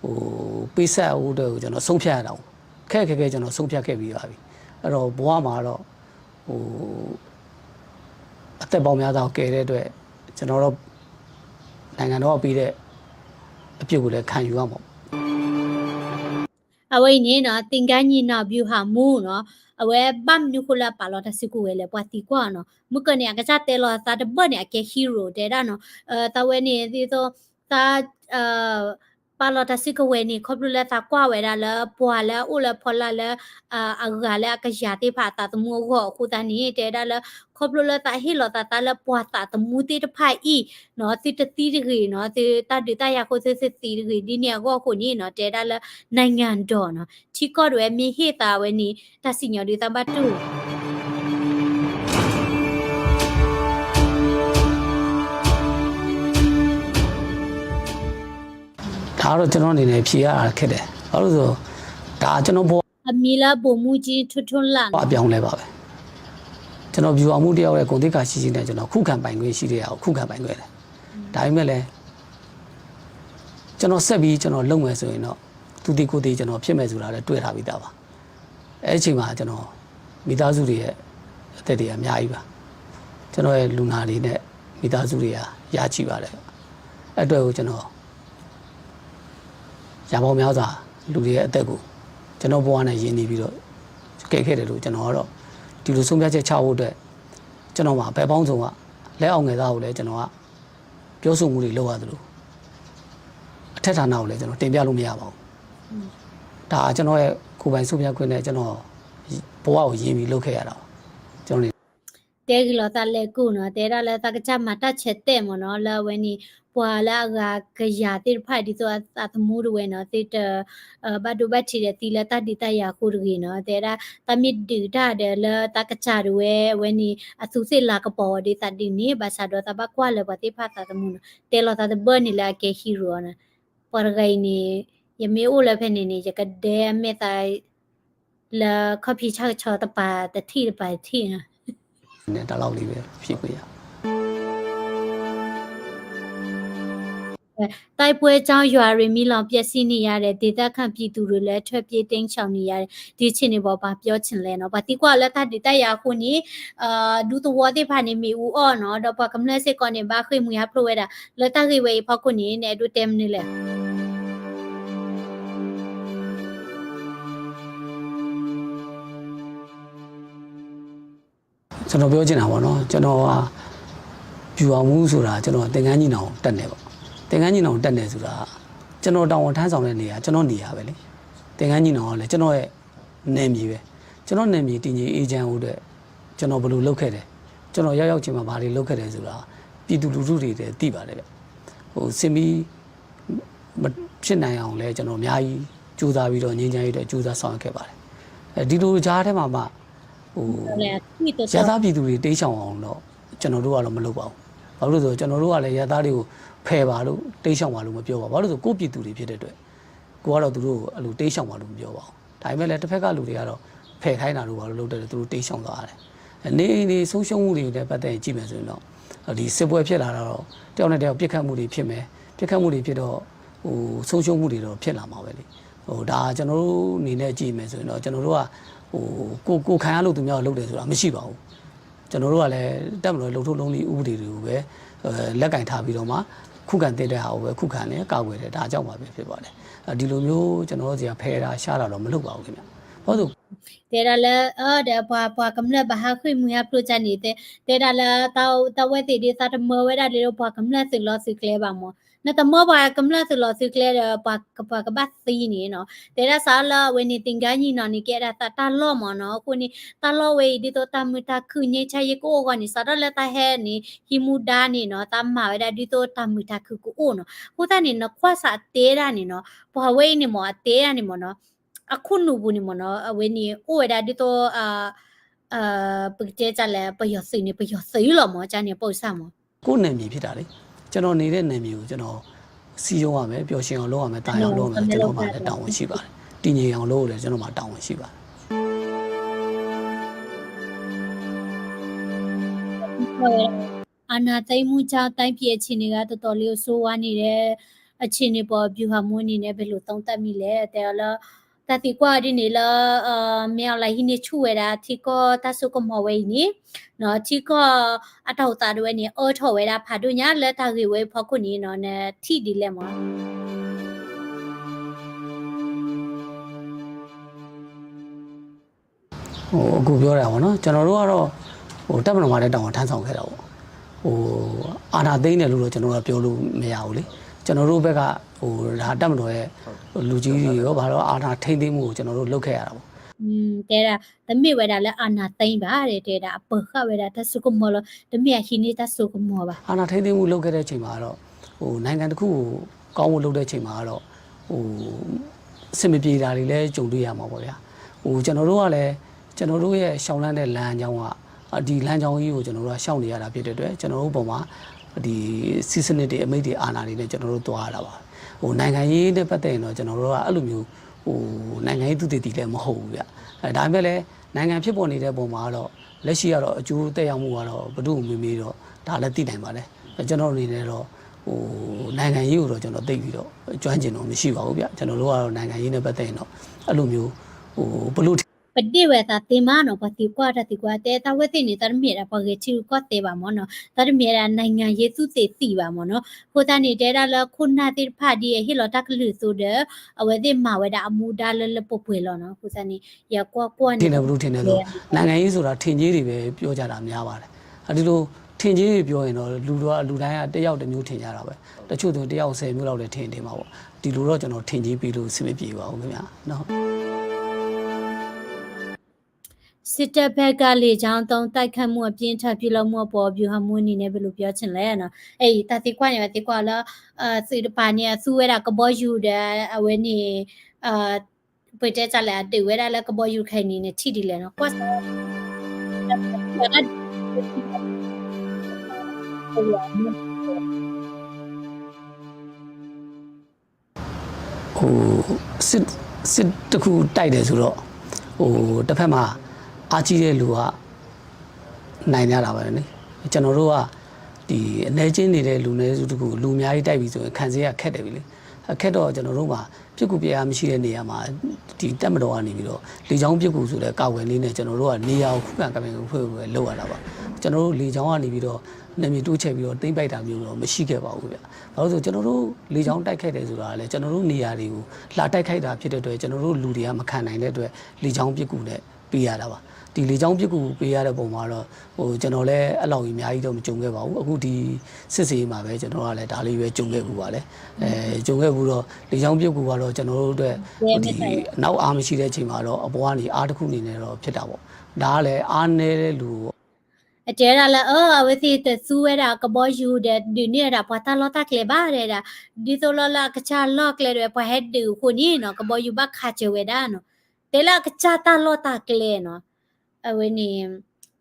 ဟို ပေးဆပ်ဖို့အတွက်ကို ကျွန်တော်ဆုံးဖြတ်ရတာပေါ့ ခက်ခက်ခဲခဲကျွန်တော်ဆုံးဖြတ်ခဲ့ပြီးပါပြီ အဲ့တော့ဘဝမှာတော့ ဟို အသက်ပေါင်းများစွာကိုကယ်တဲ့အတွက် ကျွန်တော်တော့ နိုင်ငံတော်ကပေးတဲ့ အပြုတ်ကိုလည်းခံယူရမှာပေါ့ အဝဲအံၤန့ၣ်နီၤ သင်္ဃန်းညီနောင် ဗျူဟာမှူးနီၤ အဝဲဘၣ်မနုၤဃိလၢအပာ်လီၤတၢ်စုကဝဲၤလဲၣ် ပှၤသံကွၢ်နီၤ မုၢ်ကၢန့ၣ် အကစၢ်တဲလီၤသးတဘၢၣ်န့ၣ် အကဲ hero တဲဒၣ်နီၤ သးဝဲန့ၣ် ဒ်သိး သး ပာ်လီၤတၢ်စုကဝဲၤန့ၣ် ခီဖျိလၢသးကွၢ်ဝဲဒၣ်လၢ ပှၤလၢအအိၣ်လၢဖီလာ်လၢ အဂၤလၢအကယၤသ့ၣ်တဖၣ်အသးသမူအဂီၢ်အဃိသတးန့ၣ် တဲဝဲဒၣ်လၢ ခီဖျိလၢသးဟ့ၣ်လီၤသးသးလၢပှၤသးသမူသ့ၣ်တဖၣ်အံၤနီၤ သုတသံတဂ့ၤနီၤ သုတၢ်ဒုးတၢ်ယၤအဃိသုတသံတဂ့ၤ ဒ်န့ၣ်အဂီၢ်အဃိန့ၣ်နီၤ တဲဝဲဒၣ်လၢ နိုင်ငံတော် နီၤ ထံကီၢ်ဒၣ်ဝဲမ့ၢ်ဟ့ၣ်သးဝဲန့ၣ် တၢ်စံၣ်ညီၣ်ဒုးသးဘၣ်တူၢ် ဒါကတော့ကျွန်တော်အနေနဲ့ဖြေရတာခက်တယ်။ဘာလို့လဲဆိုတော့ ဒါကျွန်တော်ဘဝ အမံၤလၢ ဗိုလ်မှူးကြီး ထွန်းထွန်းလတ် အပြောင်းလဲပါပဲ။ ကျွန်တော်ဗျူဟာမှူးတစ်ယောက်ရဲ့ ဂုဏ်သိက္ခာရှိရှိနဲ့ ကျွန်တော်ခုခံပိုင်ခွင့်ရှိတဲ့ဟာကို ခုခံပိုင်ခွင့်တယ်။ ဒါပေမဲ့လည်း ကျွန်တော်ဆက်ပြီးကျွန်တော်လုပ်မယ်ဆိုရင်တော့ သူသေကိုယ်သေကျွန်တော်ဖြစ်မယ်ဆိုတာလည်းတွက်ထားပြီးသားပါ။ အဲ့ဒီအချိန်မှာကျွန်တော်မိသားစုတွေရဲ့အသက်တွေကအများကြီးပါ။ ကျွန်တော်ရဲ့လူနာတွေနဲ့မိသားစုတွေကရရှိပါတယ်။ အဲ့အတွက်ကိုကျွန်တော် ရာပေါင်းများစွာလူတွေရဲ့အသက်ကိုကျွန်တော့်ဘဝနဲ့ရင်းနှီးပြီးတော့ကယ်ခဲ့တယ်လို့ကျွန်တော်ကတော့ဒီလိုဆုံးဖြတ်ချက်ချဖို့အတွက်ကျွန်တော်မှာဘက်ပေါင်းစုံကလက်အောက်ငယ်သားကိုလည်းကျွန်တော်ကပြောဆိုမှုတွေလုပ်ရသလိုအထက်ဌာနကိုလည်းကျွန်တော်တင်ပြလို့မရပါဘူး။ဒါကကျွန်တော့်ရဲ့ကိုယ်ပိုင်ဆုံးဖြတ်ခွင့်နဲ့ကျွန်တော့်ဘဝကိုရင်းပြီးလုပ်ခဲ့ရတာပါ။ကျွန်တော်နေ တဲဂ့ၤလီၤသးလဲၤကူၣ်နီၤ တဲဒၣ်လၢသးကစၢ်မၤတၢ်ဆဲးတဲာ်မ့ၢ်နီၤ လၢအဝဲန့ၣ် ပှၤလၢအဂၤကယၤသ့ၣ်တဖၣ်ဒ်သိးအသးသမူတဝဲနီၤ သ့ၣ်တ ဘၣ်ဒိဘၣ်ထံးဒီးသံလၢတၢ်ဒုးတၢ်ယၤအဃိတဂ့ၤနီၤ တဲဒၣ် သးမ့ၢ်ဒုးတၢ်ဒီးလၢသးကစၢ်တဝဲ အဝဲန့ၣ် အသူးသ့ၣ်လၤကပီၤဝဲဒ်သးဒ်န့ၣ် ဘၣ်ဆၣ်ဒီးသးဘၣ်ကွၢ်လၢပှၤသ့ၣ်တဖၣ်သးသမူနီၤ တဲလီၤသးတဘၣ်န့ၣ်လၢအကဲ hero နီၤ ပှၤတဂၤအံၤန့ၣ် ယမ့ၢ်အိၣ်လၢဖဲန့ၣ်န့ၣ် ယကဒဲအမဲာ်သး လၢခီၣ်ဖံးဆၣ်ကဆီတပၤတထံၣ်တပၤတထံၣ်နီၤ ဒီလောက်လေးပဲဖြစ်ခွင့်ရ တိုက်ပွဲကြောင့် ရွာတွေ မီးလောင်ပျက်စီးနေရတယ် ဒေသခံပြည်သူတွေလည်း ထွက်ပြေးတိမ်းရှောင်နေရတယ် ဒီအခြေအနေပေါ် ဘာပြောချင်လဲနီၤ ပှၤသံကွၢ်လၢတၢ်ဒုးတၢ်ယၤအဃိန့ၣ် ဒူသဝီသ့ၣ်တဖၣ်န့ၣ် မ့ၣ်အူအီၣ်နီၤ ဒီးပှၤကမျၢၢ်စ့ၢ်ကီးန့ၣ် ဘၣ်ဃ့ၢ်မှံဟးဖျိးဝဲဒၣ် လၢတၢ်ဂ့ၢ်ဝဲအံၤအဖီခိၣ်န့ၣ် နအဲၣ်ဒိးတဲမနုၤလဲၣ် ကျွန်တော်ပြောချင်တာပေါ့နော်ကျွန်တော်ကဗျူဟာမှူးဆိုတာကျွန်တော်သင်္ကန်းညီနောင်ကိုတက်နေပေါ့သင်္ကန်းညီနောင်ကိုတက်နေဆိုတာကျွန်တော်တာဝန်ထမ်းဆောင်တဲ့နေရာကျွန်တော်နေရာပဲလေသင်္ကန်းညီနောင်ကလည်းကျွန်တော်ရဲ့နယ်မြေပဲကျွန်တော်နယ်မြေတည်ငြိမ်အေးချမ်းဖို့အတွက်ကျွန်တော်ဘယ်လိုလုပ်ခဲ့တယ်ကျွန်တော်ရောက်ရောက်ချင်းမှာဘာတွေလုပ်ခဲ့တယ်ဆိုတာပြည်သူလူထုတွေလည်းသိပါတယ်ဗျဟိုစစ်မီး မဖြစ်နိုင်အောင်လည်းကျွန်တော်အများကြီးကြိုးစားပြီးတော့ငြိမ်းချမ်းရေးအတွက်ကြိုးစားဆောင်ရွက်ခဲ့ပါတယ်။အဲဒီလိုကြားထဲမှာမှဟိုရသပြည်သူတွေတိမ်းရှောင်အောင်တော့ကျွန်တော်တို့ကတော့မလုပ်ပါဘူး။ဘာလို့လဲဆိုတော့ကျွန်တော်တို့ကလည်းရသတွေကိုဖယ်ပါလို့တိမ်းရှောင်ပါလို့မပြောပါဘူး။ဘာလို့လဲဆိုတော့ကိုယ့်ပြည်သူတွေဖြစ်တဲ့အတွက်ကိုကတော့သူတို့ကိုအလိုတိမ်းရှောင်ပါလို့မပြောပါဘူး။ဒါပေမဲ့လည်းတစ်ဖက်ကလူတွေကတော့ဖယ်ခိုင်းတာတို့ဘာလို့လုပ်တယ်လဲသူတို့တိမ်းရှောင်သွားရတယ်။နေနေဆုံးရှုံးမှုတွေနဲ့ပတ်သက်ရင်ကြည့်မယ်ဆိုရင်တော့ဒီစစ်ပွဲဖြစ်လာတော့တယောက်နဲ့တယောက်ပစ်ခတ်မှုတွေဖြစ်မယ်ပစ်ခတ်မှုတွေဖြစ်တော့ဟိုဆုံးရှုံးမှုတွေတော့ဖြစ်လာမှာပဲလေဟိုဒါကျွန်တော်တို့အနေနဲ့ကြည့်မယ်ဆိုရင်တော့ကျွန်တော်တို့ကဟိုကိုကိုခံရလို့သူများလုပ်တယ်ဆိုတာမရှိပါဘူးကျွန်တော်တို့ကလည်းတပ်မတော်လုပ်ထုံးလုပ်နည်းဥပဒေတွေကိုပဲလက်ကင်ထားပြီးတော့မှခုခံသင့်တဲ့ဟာကိုပဲခုခံတယ်ကာကွယ်တယ်ဒါကြောင့်ပါပဲဖြစ်ပါတယ်ဒီလိုမျိုးကျွန်တော်တို့စီကဖဲတာရှားတာတော့မလုပ်ပါဘူးခင်ဗျဘာလို့တဲဒၣ်လၢအဒီးပှၤပှၤကမျၢၢ်ဘၣ်ဟးဃ့ၢ်မှံဟးဖျိးကန့ၣ်တဲတဲဒၣ်လၢတၢ်ဝဲသ့ၣ်ဒ်သးတမၢဝဲဒၣ်လၢပှၤကမျၢၢ်သုးလီၢ်သုးကျဲဘၣ်မၢ် နတမၢပှၤကမျၢၢ်သုးလီၢ်သုးကျဲဒီးပှၤကဘၣ်သံန့ၣ်နီၤ တဲဒၣ်စးလၢအဝဲန့ၣ်သင်္ဃန်းညီနောင်န့ၣ် ကဲဒၣ်သးတၢ်လီၢ်မၢ်နီၤ အဃိန့ၣ် တၢ်လီၢ်ဝဲအံၤဒ်သိးတၢ်မုာ်တၢ်ခုၣ် ငြိမ်းချမ်းရေး ကအိၣ်အဂီၢ်န့ၣ် စးထီၣ်လၢတၢ်ဟဲန့ၣ် ဟံးမူဒါန့ၣ်နီၤ တၢ်မၤဝဲဒၣ်ဒ်သိးတၢ်မုာ်တၢ်ခုၣ်ကအိၣ်နီၤ အဃိသတးန့ၣ် နကွၢ်စးအတဲဒၣ်န့ၣ်နီၤ ပှၤဝဲအံၤန့ၣ်မၢ် အတဲဒၣ်န့ၣ်မၢ်နီၤ အခိၣ်နူာ်ပူၤန့ၣ်မၢ်နီၤ အဝဲန့ၣ်အိၣ်ဝဲဒၣ်ဒ်သိး ပကတဲတၢ်လဲၣ် ပယီၤသုးန့ၣ် ပယီၤသုးလီၤမၢ် ကန့ၣ်ပိာ်စၢ်မၢ် ကိုယ့်နယ်မြေဖြစ်တာလေကျွန်တော်နေတဲ့နယ်မြေကိုကျွန်တော်စည်းရုံးရမယ်ပျော်ရွှင်အောင်လုပ်ရမယ်သာယာအောင်လုပ်ရမယ်ကျွန်တော်မှာလည်းတာဝန်ရှိပါတယ်တည်ငြိမ်အောင်လုပ်ဖို့လည်းကျွန်တော်မှာတာဝန်ရှိပါတယ် အာဏာသိမ်းမှုကြောင့်တိုင်းပြည်အခြေအနေကတော်တော်လေးကိုဆိုးဝါးနေတဲ့အခြေအနေပေါ်ဗျူဟာမှူးအနေနဲ့ဘယ်လိုသုံးသပ်မိလဲတဲလၢ တၢ်သံကွၢ်ဒ်န့ၣ်လၢ မင်းအောင်လှိုင်ဟံးန့ၢ်ဆူၣ်ဝဲဒၣ်ထံကီၢ်တၢ်စိကမီၤဝဲအံၤန့ၣ် ထံကီၢ်အတၢ်အိၣ်သးဒၣ်ဝဲန့ၣ် အၢထီၣ်ဝဲဒၣ်ဖးဒိၣ်ညါလၢတၢ်ဂ့ၢ်ဝဲအဖီခိၣ်န့ၣ် နထံၣ်ဒ်လဲၣ်မး အခုပြောတာပေါ့နော်ကျွန်တော်တို့ကတော့ဟိုတပ်မတော်မှာလည်းတာဝန်ထမ်းဆောင်ခဲ့တာပေါ့ဟိုအာဏာသိမ်းတယ်လို့တော့ကျွန်တော်တို့ကပြောလို့မရဘူးလေကျွန်တော်တို့ဘက်ကဟိုဒါတပ်မတော်ရဲ့လူကြီးတွေရောဘာလို့အာဏာထိန်းသိမ်းမှုကိုကျွန်တော်တို့လုပ်ခဲ့ရတာပေါ့တဲတာတမ့ၢ်ဝဲဒၣ်လၢအာဏာသိမ်းဘၣ်တဲတာအပၢဃာ်ဝဲဒၣ်တၢ်စိကမီၤလီၤတမ့ၢ်အဟံးန့ၢ်တၢ်စိကမီၤဘၣ်အာဏာထိန်းသိမ်းမှုလုပ်ခဲ့တဲ့အချိန်မှာတော့ဟိုနိုင်ငံတစ်ခုကိုကောင်းဖို့လုပ်တဲ့အချိန်မှာတော့ဟို အဆင်မပြေတာတွေလည်းကြုံတွေ့ရမှာပေါ့ဗျာဟိုကျွန်တော်တို့ကလည်းကျွန်တော်တို့ရဲ့ရှောင်လန်းတဲ့လမ်းကြောင်းကဒီလမ်းကြောင်းကြီးကိုကျွန်တော်တို့ကရှောင်နေရတာဖြစ်တဲ့အတွက်ကျွန်တော်တို့ပုံမှာဒီစီစနစ်တွေအမိတ်တွေအာဏာတွေနဲ့ကျွန်တော်တို့သွားရတာပါဟိုနိုင်ငံရေးနဲ့ပတ်သက်ရင်တော့ကျွန်တော်တို့ကအဲ့လိုမျိုးဟ နိုင်ငံရေးသုတေသီလည်းမဟုတ်ဘူးဗျ။ ဒါပေမဲ့လည်း နိုင်ငံဖြစ်ပေါ်နေတဲ့အပေါ်မှာကတော့ လက်ရှိကတော့အကျိုးသက်ရောက်မှုကတော့ဘယ်သူ့ကိုမေးမေးတော့ ဒါလည်းသိနိုင်ပါတယ်။ ကျွန်တော်အနေနဲ့တော့ ဟို နိုင်ငံရေးကိုတော့ကျွန်တော်သိပ်ပြီးတော့ ကျွမ်းကျင်တော့မရှိပါဘူးဗျ။ ကျွန်တော်တို့ကတော့နိုင်ငံရေးနဲ့ပတ်သက်ရင်တော့ အဲ့လိုမျိုး ဟို ဘယ်လို ပဒ့ၣ်ဝဲသးသ့မးနီၤ, ပှၤသံကွၢ်တၢ်သံကွၢ် တဲသးဝဲသ့ၣ်န့ၣ် သးတမ့ၢ်ဒၣ်ပှၤဂဲၤထံရူၢ်ကီၢ်သဲးဘၣ်မ့ၢ်နီၤ, သးတမ့ၢ်ဒၣ်နိုင်ငံရေးသုတေသီဘၣ်မ့ၢ်နီၤ. အဃိသတးန့ၣ် တဲဒၣ်လၢခိၣ်နၢ်သ့ၣ်တဖၣ်ဒ်အဟ့ၣ်လီၤတၢ်ကလုၢ်အသိးဒီး အဝဲသ့ၣ်မၤဝဲဒၣ်အမူဒါလၢလၢပှဲၤပှဲၤလီၤနီၤ. အဃိသတးန့ၣ် ယကွၢ်ကွၢ်န့ၣ် ထင်တယ် ဘယ်လိုထင်တယ်ဆို နိုင်ငံရေးဆိုတာ ထင်ကြေးတွေပဲပြောကြတာများပါတယ်။ အဒီလို ထင်ကြေးတွေပြောရင်တော့ လူတော် လူတိုင်းက တစ်ယောက်တစ်မျိုး ထင်ကြတာပဲ။ တချို့ဆို တစ်ယောက် ဆယ်မျိုးလောက်လည်း ထင်ထင်မှာပေါ့။ ဒီလိုတော့ ကျွန်တော် ထင်ကြေးပေးလို့ အဆင်မပြေပါဘူး ခင်ဗျာနော်။ စစ်တပ်ဘက်က လေကြောင်းသုံး တိုက်ခိုက်မှု အပြင်းအထန် ပြုလုပ်မှုအပေါ် ဗျူဟာမှူးအနေနဲ့ ဘယ်လို ပြောချင်လဲ နော်. အဲ တၢ်သံကွၢ်န့ၣ် သံကွၢ်လၢ သုးတပၤန့ၣ် အသူဝဲဒၣ်ကဘီယူၤဒီး အဝဲန့ၣ် ပတဲတၢ်လဲၣ် အဒုးဝဲဒၣ်လၢကဘီယူၤခဲအံၤန့ၣ် နထံၣ်ဒ်လဲၣ်နီၤ. ကွၢ်စ ဟို စစ် စစ်တစ်ခုတိုက်တယ်ဆိုတော့ ဟို တစ်ဖက်မှာ အားကြီးတဲ့လူက နိုင်ကြတာပဲလေ။ ကျွန်တော်တို့က ဒီအနည်းချင်းနေတဲ့လူနည်းစုတစ်ခုကို လူအများကြီးတိုက်ပြီဆိုရင် ခံစစ်ကခက်တယ်ပြီလေ။ အခက်တော့ ကျွန်တော်တို့မှာ ပစ်ကူပစ်အားမရှိတဲ့နေရာမှာ ဒီတပ်မတော်ကနေပြီးတော့ လေကြောင်းပစ်ကူဆိုတဲ့ကာကွယ်နည်းနဲ့ ကျွန်တော်တို့က နေရာကိုခုခံကာကွယ်ဖို့ပဲလုပ်ရတာပါ။ ကျွန်တော်တို့ လေကြောင်းကနေပြီးတော့ နယ်မြေတိုးချဲ့ပြီးတော့ သိမ်းပိုက်တာမျိုးတော့ မရှိခဲ့ပါဘူးဗျ။ ဘာလို့လဲဆိုတော့ ကျွန်တော်တို့ လေကြောင်းတိုက်ခိုက်တယ်ဆိုတာကလည်း ကျွန်တော်တို့နေရာတွေကို လာတိုက်ခိုက်တာဖြစ်တဲ့အတွက် ကျွန်တော်တို့လူတွေက မခံနိုင်တဲ့အတွက် လေကြောင်းပစ်ကူနဲ့ပေးရတာပါ။ ဒီလေကြောင်းပစ်ကူပေးရတဲ့ပုံမှာတော့ ဟို ကျွန်တော်လည်း အဲ့လောက်ကြီး အများကြီးတော့ မကြုံခဲ့ပါဘူး။ အခုဒီစစ်ဆင်ရေးမှာပဲ ကျွန်တော်ကလည်း ဒါလေးပဲ ကြုံခဲ့ဖူးပါတယ်။ အဲ ကြုံခဲ့ဖူးတော့ လေကြောင်းပစ်ကူကတော့ ကျွန်တော်တို့အတွက် ဒီနောက်အားမရှိတဲ့အချိန်မှာတော့ အပေါ်ကနေ အားတစ်ခုအနေနဲ့တော့ ဖြစ်တာပေါ့။ ဒါကလည်း အားနည်းတဲ့လူကို အတဲဒၣ်လၢ အ အဝဲသ့ၣ်တသူဝဲဒၣ်ကဘီယူၤဒီး ဒုးန့ၢ်ဝဲဒၣ်ပှၤတၢ်လီၢ်တၢ်ကျဲဘၣ်တဲဒၣ်, ဒ်သိးလီၤလၢအကစၢ်လီၢ်ကျဲဒီး ပှၤဟဲဒုးအဃိန့ၣ်နီၤ ကဘီယူၤဘၣ်ခးစၢၤဝဲဒၣ်နီၤ. တဲလၢအကစၢ်တၢ်လီၢ်တၢ်ကျဲနီၤ. အဝဲန့ၣ်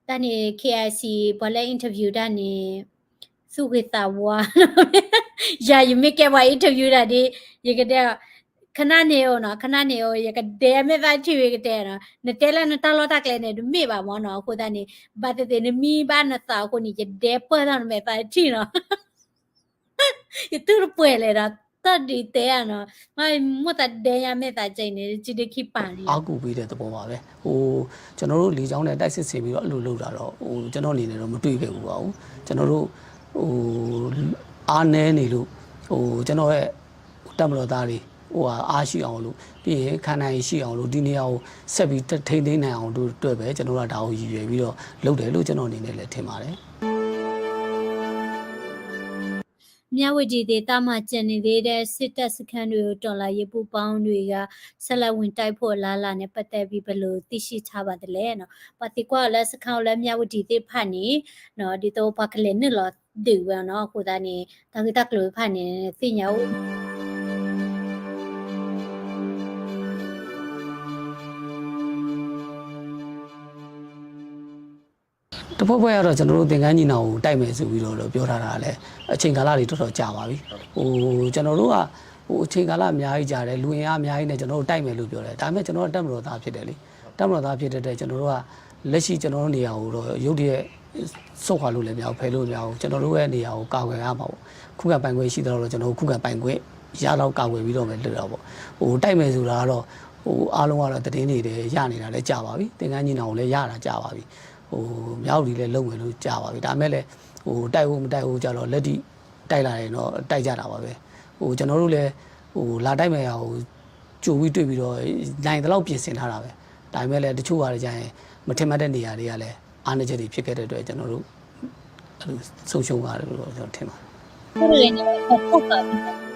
တၢ်န့ၣ် KIC ပှၤလၢ interview တၢ်န့ၣ် သူၣ်ဂ့ၤသးဝါ ယၤယမ့ၢ်ကဲပှၤ interview တၢ်ဒ် ယကတဲ ခနၣ်န့ၣ်အိၣ်နီၤ, ခနၣ်န့ၣ်အိၣ် ယကဒဲမဲာ်သၣ်ထံၣ်ဝဲကတဲနီၤ. နတဲလၢနတၢ်လီၢ်တၢ်ကျဲန့ၣ် တမ့ၢ်ဘၣ်မ့ၢ်နီၤ. အဃိသတးန့ၣ် ဘၣ်သ့ၣ်သ့ၣ်နမံဘၣ်နသးအဃိန့ၣ် ယဒဲပၢၢ်ထီၣ်နမဲာ်သၣ်ထံၣ်နီၤ. ယတူၢ်တပှဲၤလဲၣ်ဒီး တၢ်ဒုးတဲဧါနီၤ, မ့ၢ်မိၢ်သးဒဲညါမဲာ်သၣ်ကဲအံၤန့ၣ် ကဒခံပာ်န့ၣ် အားကိုးပေးတဲ့သဘောပါပဲ။ ဟို ကျွန်တော်တို့ လေကြောင်းနဲ့ တိုက်စစ်ဆင်ပြီးတော့ အဲ့လိုလုပ်တာတော့ ဟို ကျွန်တော်အနေနဲ့တော့ မတွေ့ခဲ့ဘူးပါဘူး။ ကျွန်တော်တို့ ဟို အားနည်းနေလို့ ဟို ကျွန်တော်ရဲ့ တပ်မတော်သားတွေ ဟိုဟာ အားရှိအောင်လို့ ပြီးရင် ခံနိုင်ရည်ရှိအောင်လို့ ဒီနေရာကို ဆက်ပြီးထိန်းသိမ်းနိုင်အောင်တို့အတွက်ပဲ ကျွန်တော်တို့က ဒါကိုရည်ရွယ်ပြီးတော့ လုပ်တယ်လို့ ကျွန်တော်အနေနဲ့လည်း ထင်ပါတယ်။ မြဝတီဒေသမှာ ကျန်နေသေးတဲ့ စစ်တပ်စခန်းတွေကို တော်လှန်ရေးပူးပေါင်းတွေက ဆက်လက်ဝင်တိုက်ဖို့ အလားအလာနဲ့ ပတ်သက်ပြီး ဘယ်လိုသိရှိထားပါသလဲနော်. ပှၤသံကွၢ်လၢစခန်းလၢ မြဝတီသ့ၣ်တဖၣ်န့ၣ် ဒ်သိးပှၤကလဲၤနုာ်လီၤဒုးဝဲနီၤ. အဃိသတးန့ၣ် တၢ်ဂ့ၢ်တၢ်ကျိၤတဖၣ်န့ၣ် သ့ၣ်ညါအိၣ် တဖွဲ့ဖွဲ့ကတော့ ကျွန်တော်တို့ သင်္ဃန်းညီနောင်ကို တိုက်မယ်ဆိုပြီးတော့ ပြောထားတာလည်း အချိန်ကာလတွေ တော်တော်ကြာပါပြီ။ ဟို ကျွန်တော်တို့က ဟို အချိန်ကာလအများကြီးကြာတယ်၊ လူအင်အားအများကြီးနဲ့ ကျွန်တော်တို့ တိုက်မယ်လို့ ပြောတယ်။ ဒါပေမဲ့ ကျွန်တော်တို့က တပ်မတော်သားဖြစ်တယ်လေ။ တပ်မတော်သားဖြစ်တဲ့အတွက် ကျွန်တော်တို့က လက်ရှိ ကျွန်တော်တို့နေရာကိုတော့ ရုတ်တရက် ဆုတ်ခွာလို့လည်းမရဘူး၊ ဖယ်လို့မရဘူး။ ကျွန်တော်တို့ရဲ့နေရာကို ကာကွယ်ရမှာပေါ့။ ခုခံပိုင်ခွင့်ရှိသလောက်တော့ ကျွန်တော်တို့ ခုခံပိုင်ခွင့်ရလောက် ကာကွယ်ပြီးတော့ပဲ လုပ်တာပေါ့။ ဟို တိုက်မယ်ဆိုတာကတော့ ဟို အားလုံးကတော့ သတင်းတွေလည်း ရနေတာလည်း ကြာပါပြီ။ သင်္ဃန်းညီနောင်ကိုလည်း ရတာကြာပါပြီ။ ဟို မြဝတီလည်း လုပ်မယ်လို့ ကြာပါပြီ။ ဒါပေမဲ့လည်း ဟို တိုက်ဖို့မတိုက်ဖို့ကျတော့ လက်တွေ့ တိုက်လာရင်တော့ တိုက်ကြတာပါပဲ။ ဟို ကျွန်တော်တို့လည်း ဟို လာတိုက်မယ်ဟာကို ကြိုပြီးတွေ့ပြီးတော့ နိုင်သလောက် ပြင်ဆင်ထားတာပဲ။ ဒါပေမဲ့လည်း တချို့ဟာတွေကျရင် မထင်မှတ်တဲ့နေရာတွေကလည်း အားနည်းချက်တွေ ဖြစ်ခဲ့တဲ့အတွက် ကျွန်တော်တို့ အဲ့လို ဆုံးရှုံးသွားတယ်လို့တော့ ကျွန်တော်ထင်ပါတယ်။ ဟုတ်တယ်နော်။ ဟုတ်ပါပြီ။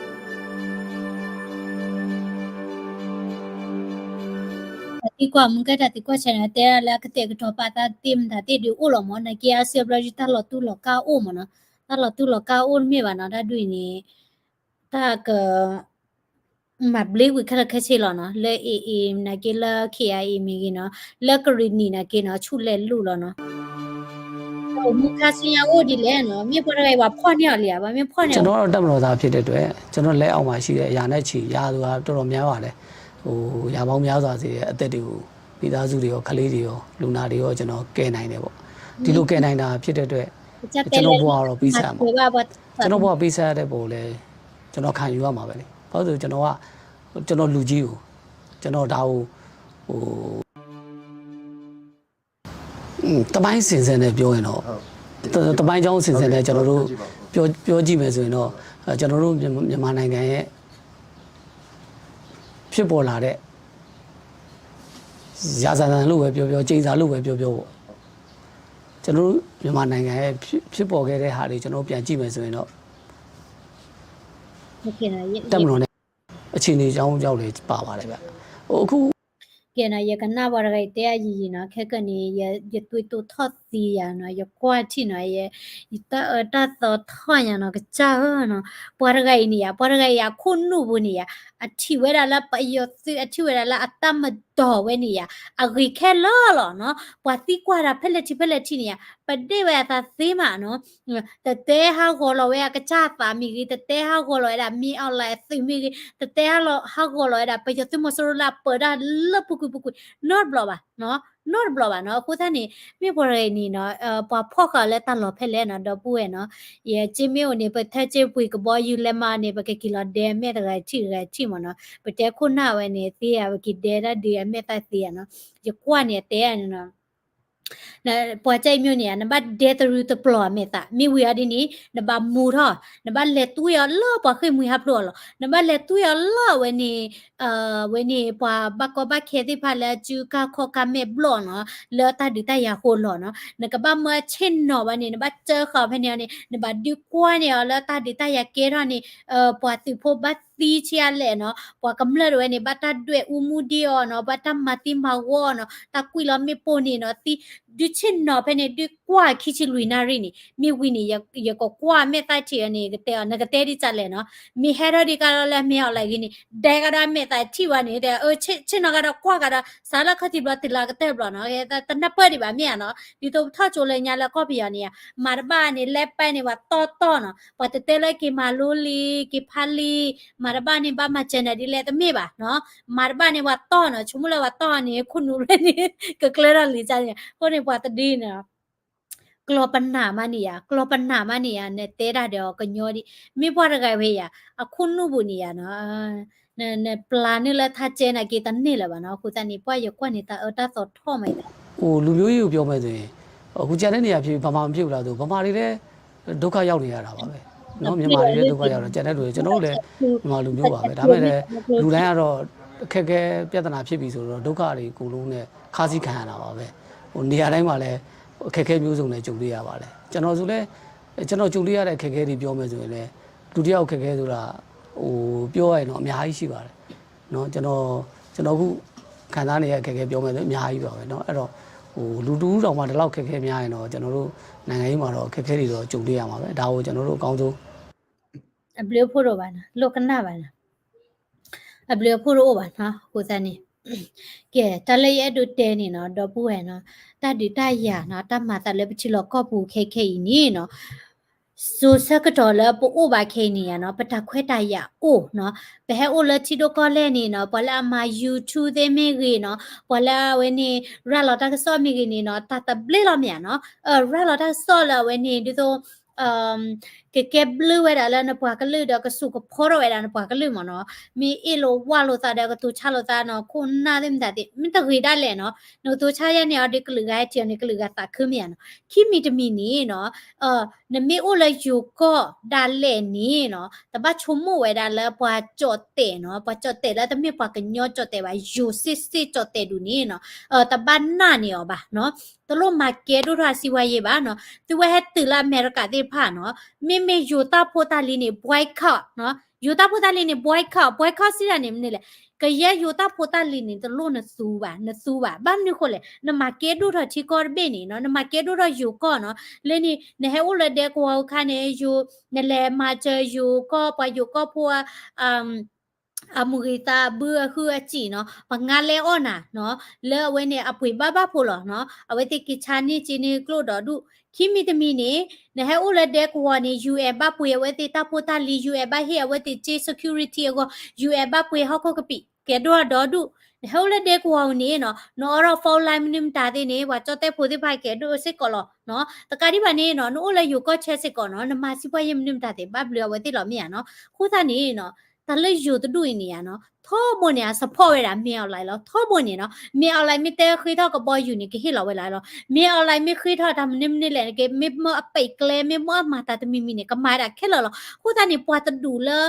တၢ်သံကွၢ်မူကဲ တၢ်သံကွၢ်ဆဲးန့ၣ် တဲဒၣ်လၢ အကတဲာ်ကတီၤပာ်သးသ့ မတၤသ့ၣ်ဒုးအိၣ်လီၤမ့ၢ် နာ်က့ အါစုအဘျီ တၢ်လီၤတူၢ်လီၤကာ်အိၣ်မ့ၢ်နီၤ. တၢ်လီၤတူၢ်လီၤကာ်အိၣ်တမ့ၢ်ဘၣ်နီၤ. တၢ်ဒုးအံၤန့ၣ် တၢ်က မၤဘျ့ကွံာ်ခဲလၢာ်ခဲဆ့လီၤနီၤ. လၢ AA နာ်က့ လၢ KIA မ့ၢ်ဂ့ၤနီၤ, လၢကရ့ၣ်နံၣ်နာ်က့နီၤ ဆူၣ်လဲၤလူၤလီၤနီၤ. မူခါဆူညါအိၣ်ဒ်လဲၣ်နီၤ, မ့ၢ်ပှၤတဂၤအံၤ ပှၤဖီၣ်န့ၢ်အီၤလံဧါ, ပှၤမ့ၢ်ဖီၣ်န့ၢ်အီၤ ကျွန်တော်ကတော့ တပ်မတော်သားဖြစ်တဲ့အတွက် ကျွန်တော်လက်အောက်မှာရှိတဲ့ အရာနဲ့ချီ ရာသူဟာတော်တော်များပါတယ်။ ဟို ရာပေါင်းများစွာသေတဲ့အသက်တွေကို မိသားစုတွေရော ကလေးတွေရော လူနာတွေရော ကျွန်တော်ကယ်နိုင်တယ်ပေါ့။ ဒီလိုကယ်နိုင်တာဖြစ်တဲ့အတွက် ကျွန်တော်ဘဝကတော့ပြီးစရာမဟုတ်ဘူး။ ကျွန်တော်ဘဝပြီးစရတဲ့ပုံကိုလည်း ကျွန်တော်ခံယူရမှာပဲလေ။ ဘာလို့လဲဆိုတော့ ကျွန်တော်က ကျွန်တော်လူကြီးကို ကျွန်တော်ဒါကို ဟို อืม သမိုင်းအစဉ်အဆက်နဲ့ပြောရင်တော့ ဟုတ် သမိုင်းကြောင်းအစဉ်အဆက်နဲ့ ကျွန်တော်တို့ ပြောကြည့်ပါဦး ပြော ပြောကြည့်မယ်ဆိုရင်တော့ အဲ ကျွန်တော်တို့ မြန်မာ မြန်မာနိုင်ငံရဲ့ ဖြစ်ပေါ်လာတဲ့ ရာဇသံလို့ပဲပြောပြော ကျိန်စာလို့ပဲပြောပြောပေါ့။ ကျွန်တော်တို့ မြန်မာနိုင်ငံရဲ့ ဖြစ် ဖြစ်ပေါ်ခဲ့တဲ့ဟာတွေ ကျွန်တော်တို့ ပြန်ကြည့်မယ်ဆိုရင်တော့ ဟုတ်ကဲ့နော် တပ်မတော်နဲ့ အခြေအနေအကြောင်းကြောင့်လည်း ပါပါတယ်ဗျ။ ဟို အခု ကဲနီၤ ယကနၣ်ပှၤတဂၤအံၤတဲအါယံာ်ယံာ်နီၤ ခဲကနံၣ် ယ ယသွံၣ်တိၢ်ထီၣ်သံယၤနီၤ ယကွၢ်ထံၣ်နီၤ ယ ယတၢ်အၢတၢ်သီထီၣ်ယၤနီၤ ကစၢ်ဧၢနီၤ ပှၤတဂၤအံၤန့ၣ်ယၤ ပှၤတဂၤအံၤအခိၣ်နူာ်ပူၤန့ၣ်ယၤ အထံၣ်ဝဲဒၣ်လၢ ပယီၤသုး အထံၣ်ဝဲဒၣ်လၢအတၢ်မတီၤဝဲန့ၣ်ယၤ အဂ့ၤခဲလၢာ်လီၤနီၤ ပှၤသံကွၢ်တၢ်ဖဲလဲၣ်ထံဖဲလဲၣ်ထံန့ၣ်ယၤ ပဒ့ၣ်ဝဲအသးသ့မးနီၤ တတဲဟးဂီၤလီၤဝဲအကစၢ်အသးမ့ၢ်ဂ့ၤ တတဲဟးဂီၤလီၤဝဲဒၣ် မင်းအောင်လှိုင် အသုးမ့ၢ်ဂ့ၤ တတဲဟးဂီၤလီၤဝဲဒၣ် ပယီၤသုးမီၤစိရိၤလၢအပၢၤတၢ်လၢပူၤကွံာ်ပူၤကွံာ် နီတဘျီဘၣ်နီၤ နီတဘျီဘၣ်နီၤ အဃိသတးန့ၣ် မ့ၢ်ပှၤတဂၤအံၤန့ၣ်နီၤ ပှၤဖီၣ်ဃာ်လၢတၢ်လီၢ်ဖဲလဲၣ်နီၤ ဒီပုၢ်ဝဲၢ်နီၤ ယစ့မ့ၢ်အိၣ်န့ၣ် ပထၢစ့ပှ့ၤကဘီယူၤလဲမးန့ၣ် ပကက့ၤလီၤဒဲမဲာ်တဂၤထံၣ်တဂၤထံၣ်မးနီၤ ပတဲခိၣ်နၢ်ဝဲန့ၣ် သ့ဧါ ပက့ၤဒဲတၢ်ဒုးအမဲာ်သၣ်သ့ဧါနီၤ ယကွၢ်န့ၣ်အတဲန့ၣ်နီၤ ပှၤကၢ်အံၤမ့ၢ်န့ၣ် နဘၣ်ဒဲတရူးတပျီၤအမဲာ်သၣ် မ့ၢ်ဝံၤအီၤဒ်န့ၣ် နဘၣ်မူထီၣ် နဘၣ်လဲၤတွံၢ်အီၤလၢပှၤဃ့ၢ်မှံဟးဖျိးအီၤလီၤ နဘၣ်လဲၤတွံၢ်အီၤလၢအဝဲန့ၣ် ဝဲန့ၣ် ပှၤဘၣ်ကီဘၣ်ခဲသ့ၣ်တဖၣ်လၢအစုကၢ်ခီၣ်ကၢ်မဲာ်ဘျီၣ်နီၤ လၢတၢ်ဒုးတၢ်ယၤဃိလီၤနီၤ နကဘၣ်မၢဆ့ၣ်နီၤဘၣ်န့ၣ် နဘၣ်စၢဃာ်ဖဲန့ၣ်အီၤန့ၣ် နဘၣ်ဒုးကွၢ်န့ၢ်အီၤလၢတၢ်ဒုးတၢ်ယၤကဲထီၣ်န့ၣ် ပှၤသုးဖိဘၣ်သံဆံးအါလဲၣ်နီၤ ပှၤကမျၢၢ်တဝဲန့ၣ် ဘၣ်တၢ်ဒွဲၣ်အူမူဒံအီၤနီၤ ဘၣ်တၢ်မၤသံမၤဝီအီၤနီၤ တၢ်ကွံာ်လီၤမ့ၣ်ပိၢ်န့ၣ်နီၤ သံ ဒုးဆ့ၣ်နီၤဖဲန့ၣ် ဒုးကွၢ်ခံဆံလွံၢ်နၣ်ရံၣ်န့ၣ် မ့ၢ်ဝံၤန့ၣ် ယကကွၢ်မဲာ်သၣ်ထံၣ်အီၤန့ၣ် ကတဲအီၤ နကတဲဒ်လဲၣ်နီၤ မ့ၢ်ဟဲထီၣ်ဒံးကဒီးလၢမ့ၢ်အီၤလၢဂ့ၤန့ၣ် ဒဲကဒီးမဲာ်သၣ်ထံၣ်ဝဲန့ၣ် တဲ ဆ့ၣ်နီၤကဒီးကွၢ်ကဒီး စးလၢခီၣ်ထံးဘျီတုၤလၢကတၢၢ်ဘျီနီၤ တနၢ်ပၢၢ်ဒံးဘၣ် မ့ၢ်ဧါနီၤ ဒ်သိးပထီၣ်ကၠိလၢညါလၢကီၢ်ပယီၤန့ၣ် မၤတဘၣ်န့ၣ် လဲၤပဲန့ၣ် ပှၤတီၢ်တီၢ်နီၤ ပှၤတတဲလၢက့ၤမၤလိလံ က့ၤဖးလံ မၤတဘၣ်န့ၣ် ဘၣ်မၤစၢၤနၤဒ်လဲၣ် တမ့ၢ်ဘၣ်နီၤ မၤတဘၣ်န့ၣ် ပှၤတီၢ်နီၤ ဆိကမိၣ်လၢပှၤတီၢ်န့ၣ် ခိၣ်နူာ်လၢန့ၣ် ကကျၢထီၣ်လံၤန့ၣ် အဃိန့ၣ် ပှၤတဒုန့ၣ် ကျီၤပနၢ်မးန့ၣ်ဧါ ကျီၤပနၢ်မးန့ၣ်ဧါ နတဲတၢ်ဒီးကညီဒံး မ့ၢ်ပှၤတဂၤဝဲဧါ အခိၣ်နူာ်ပူၤန့ၣ်ဧါနီၤ နပျၢ်နုာ်လၢထးကဲနၤက့ၤတန့ၢ်လၢၤဘၣ်နီၤ အဃိသတးန့ၣ် ပှၤယကွၢ်န့ၣ် တၢ်အၢတၢ်သီထီၣ်မး အိၣ်လူမျိုးကြီးကိုပြောမယ်ဆိုရင် အခုကျန်တဲ့နေရာဖြစ်ဖြစ် ဗမာမဖြစ်ဘူးလားဆို ဗမာတွေလည်း ဒုက္ခရောက်နေရတာပါပဲနော် မြန်မာတွေလည်းဒုက္ခရောက်တယ် ကျန်တဲ့လူတွေ ကျွန်တော်တို့လည်း မြန်မာလူမျိုးပါပဲ ဒါပေမဲ့လည်း လူတိုင်းကတော့ အခက်အခဲပြဿနာဖြစ်ပြီဆိုတော့ ဒုက္ခတွေအကုန်လုံးနဲ့ ခါးစည်းခံရတာပါပဲ ဟို နေရာတိုင်းမှာလည်း အခက်အခဲမျိုးစုံနဲ့ ကြုံတွေ့ရပါတယ် ကျွန်တော်ဆိုလည်း ကျွန်တော်ကြုံတွေ့ရတဲ့ အခက်အခဲတွေပြောမယ်ဆိုရင်လည်း လူတစ်ယောက်အခက်အခဲဆိုတာ ဟို ပြောရရင်တော့ အများကြီးရှိပါတယ်နော် ကျွန်တော် ကျွန်တော်အခု ခံစားနေရတဲ့ အခက်အခဲပြောမယ်ဆိုရင် အများကြီးပါပဲနော် အဲ့တော့ ဟို လူတစ်ဦးတောင်မှ ဒီလောက်အခက်အခဲများရင်တော့ ကျွန်တော်တို့ နိုင်ငံရေးမှာတော့ အခက်အခဲတွေတော့ ကြုံတွေ့ရမှာပဲ ဒါကို ကျွန်တော်တို့ အကောင်းဆုံး အဘျုးအဖှိၣ်တအိၣ်ဘၣ်နီၤ လိၣ်ကနၣ်ဘၣ်နီၤ အဘျုးအဖှိၣ်တအိၣ်ဘၣ်နီၤ အဃိသတးန့ၣ် ကဲ တၢ်လၢယအဲၣ်ဒိးတဲန့ၣ်နီၤ ဒီပုၢ်ဝဲၢ်နီၤ တၢ်ဒုးတၢ်ယၤနီၤ တၢ်မၤသးလၢပထံလီၢ်ကီၢ်ပူၤခဲခဲအံၤန့ၣ်နီၤ စိၤဆၢကတီၢ်လၢပအိၣ်ဘၣ်ခဲအံၤန့ၣ်နီၤ ပတၢ်ခွဲးတၢ်ယာ်အိၣ်နီၤ ပဟဲအိၣ်လၢထံဒိၣ်ကီၢ်လဲၢ်န့ၣ်နီၤ ပှၤလၢအမၤ YouTube သ့ၣ်မ့ၢ်ဂ့ၤနီၤ ပှၤလၢအဝဲန့ၣ် ရၤလီၤတၢ်ကစီၣ်မ့ၢ်ဂ့ၤန့ၣ်နီၤ တၢ်တဘျ့လီၤမ့ၢ်ဧါနီၤ ရၤလီၤတၢ်ကစီၣ်လၢအဝဲန့ၣ် ဒ်သိး ကကဲဘျုးဝဲဒၣ်လၢနပှၤကလုာ်ဒီး ကစိာ်ကဖီထီၣ်ဝဲဒၣ်နပှၤကလုာ်မ့ၢ်နီၤ မ့ၢ်အ့ၣ်လိာ်ဝၢ်လိာ်သးဒီး ကတိၤဆါလိာ်သးနီၤ ခိၣ်နၢ်သ့ၣ်မတၤသ့ၣ် မ့ၢ်တဂ့ၤဒၣ်လဲာ်နီၤ နကတိၤဆါယဲန့ၣ်အီၤဒီး ကလုာ်ဂၤဟဲထံၣ်အီၤန့ၣ် ကလုာ်ဂၤသးခုမ့ၢ်ဧါနီၤ ခံမံၤတမံၤန့ၣ်နီၤ နမ့ၢ်အိၣ်လၢယိၤကီၢ်ဒၣ်လဲာ်န့ၣ်နီၤ တဘၣ်ဆိကမိၣ်ဝဲဒၣ်လၢပှၤကၠီၣ်တဲာ်နီၤ ပှၤကၠီၣ်တဲာ်လၢတမ့ၢ်ပှၤကညီကၠီၣ်တဲာ်ဘၣ် ယိၤစ့ၢ်စ့ၢ်ကၠီၣ်တဲာ်ဒူၣ်န့ၣ်နီၤ တဘၣ်နာ်န့ၢ်အီၤဘၣ်နီၤ တလိၣ်မၤကဲဒိၣ်ထီၣ်အစံးဝါယဲဘၣ်နီၤ သုဝဲဟဲတုၤလၢအမဲရကၤသ့ၣ်တဖၣ်နီၤ မ့မ့ၢ်ယိၤတၢ်ဖိတၢ်လံၤန့ၣ် boycott နီၤ ယိၤတၢ်ဖိတၢ်လံၤန့ၣ် boycott boycott စံးဒၣ်န့ၣ်မနုၤလဲၣ် ကယဲယိၤတၢ်ဖိတၢ်လံၤန့ၣ် တလိၣ်နသူဘၣ် နသူဘၣ် ဘၣ်မနုၤဃိလဲၣ် နမၤကဲဒိၣ်ထီၣ်ထံကီၢ်တဘ့ၣ်န့ၣ်နီၤ နမၤကဲဒိၣ်ထီၣ်ယိၤကီၢ်နီၤ လၢန့ၣ် နဟဲအိၣ်လၢဒဲကဝီၤအခါန့ၣ် ယိၤ နလဲၤမၤစၢၤယိၤကီၢ် ပှၤယိၤကီၢ်ဖိ အမုၢ်ဂံၢ်သးအဘုအဟုအစံၣ်နီၤ ပှၤငါလဲအီၣ်နၤနီၤ လၢအဝဲန့ၣ်အပှ့ၤဘၣ်ဘၣ်ဖိလီၤနီၤ အဝဲသ့ၣ်က့ၤဆါန့ၢ်က့ၤန့ၢ်ကျိၣ်ဒီးဒူၣ် ခံမံၤတမံၤန့ၣ် နဟဲအိၣ်လၢဒဲကဝီၤန့ၣ် UN ဘၣ်ပှ့ၤအဝဲသ့ၣ်တၢ်ဖိတၢ်လံၤ UN ဘၣ်ဟ့ၣ်အဝဲသ့ၣ်က့ security အဂီၢ် UN ဘၣ်ပှ့ၤဟီၣ်ခိၣ်ကပံာ် ကဲဒိၣ်ဒီဒူၣ်, နဟဲအိၣ်လၢဒဲကဝီၤပူၤန့ၣ်နီၤ နအိးထီၣ် phone line မနုၤမတၤသ့ၣ်န့ၣ် ပှၤကၠီၣ်တဲၣ်ဖိသ့ၣ်တဖၣ်ကဲဒိၣ်စ့ၢ်ကီးလီၤနီၤ. တကးဒံးဘၣ်န့ၣ်နီၤ နအိၣ်လၢယိၤကီၢ်ဆၢစ့ၢ်ကီးနီၤ နမၤစံးပှၢ်ယဲၢ်မနုၤမတၤသ့ၣ် ဘၣ်ဘျုးအဝဲသ့ၣ်လီၤမ့ၢ်ဧါနီၤ. အဃိသတးန့ၣ်နီၤ တၢ်လၢယိၤတဒူၣ်အံၤန့ၣ်ဧါနီၤ ထီဘိန့ၣ် အ support ဝဲဒၣ် မင်းအောင်လှိုင် လီၤ. ထီဘိန့ၣ်နီၤ မင်းအောင်လှိုင် မ့ၢ်တဲဃ့ထီၣ်ကဘီယူၤန့ၣ် ကဟ့ၣ်လီၤဝဲလၢ်လီၤ. မင်းအောင်လှိုင် မ့ၢ်ဃ့ထီၣ်တၢ်မနုၤမနုၤလဲၣ် မ့ၢ်မၢအပိတ်ကျဲ မ့ၢ်မၢအမၤတၢ်တမံၤမံၤန့ၣ် ကမၤဝဲဒၣ်ခဲလၢာ်လီၤ. အဃိသတးန့ၣ် ပှၤတဒူၣ်လၢ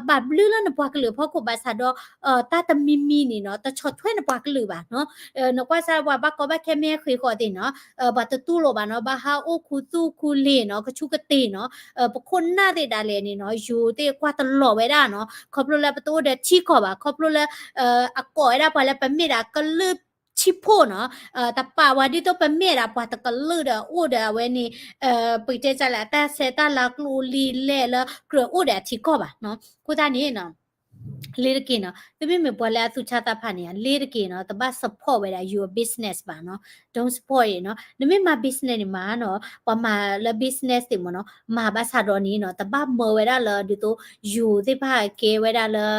ဘၣ်ဘျုးလၢနပှၤကလုာ်အဖီခိၣ်ဘၣ်ဆၣ်ဒီး တၢ်တမံၤမံၤန့ၣ်နီၤ တဆီၣ်ထွဲနပှၤကလုာ်ဘၣ်နီၤ. နကွၢ်စၢ်ပှၤဘၣ်ကီဘၣ်ခဲမ့ၢ်ဃ့ဃီၤသ့ၣ်နီၤ ပှၤတတူၢ်လိာ်ဘၣ်နီၤ ဘၣ်ဟးအိၣ်ခူသူၣ်ခူလ့ၤနီၤ ကဆူကတ့ၢ်နီၤ ပခိၣ်နၢ်သ့ၣ်ဒၣ်လဲာ်န့ၣ်နီၤ ယိၤသ့ၣ်ကွၢ်တလီၤဝဲဒၣ်နီၤ ခီဖျိလၢပတအိၣ်ဒီးထံကီၢ်ဘၣ် ခီဖျိလၢ အကိးဝဲဒၣ်ပှၤလၢပမ့ၢ်ဒၣ်ကလုာ်ထံဖိနီၤ တပာ်ဝဲဒ်သိးပမ့ၢ်ဒၣ်ပှၤတကလုာ်ဒီးအိၣ်ဒီးအဝဲန့ၣ် ပကတဲစၢ်လၢအတၢ်ဆဲးတၢ်လၤကျိၤလံၤလဲၢ်လၢကြၢးအိၣ်ဒီးအထံကီၢ်ဘၣ်နီၤ. အဃိသတးန့ၣ်နီၤ လ့ၤတက့ၢ်နီၤ သုမ့မ့ၢ်ပှၤလၢအသူၣ်ဆါသးဖးန့ၣ် လ့ၤတက့ၢ်နီၤ တဘၣ် support ဝဲဒၣ် ယိၤ business ဘၣ်နီၤ don't support နီၤ နမ့ၢ်မၤ business န့ၣ်မၤနီၤ ပှၤမၤလၢ business သ့ၣ်မ့ၢ်နီၤ မၤဘၣ်ဆၣ်ဒီးန့ၣ်နီၤ တဘၣ်မၢဝဲဒၣ်လၢဒ်သိး ယိၤသ့ၣ်တဖၣ်ကဲဝဲဒၣ်လၢ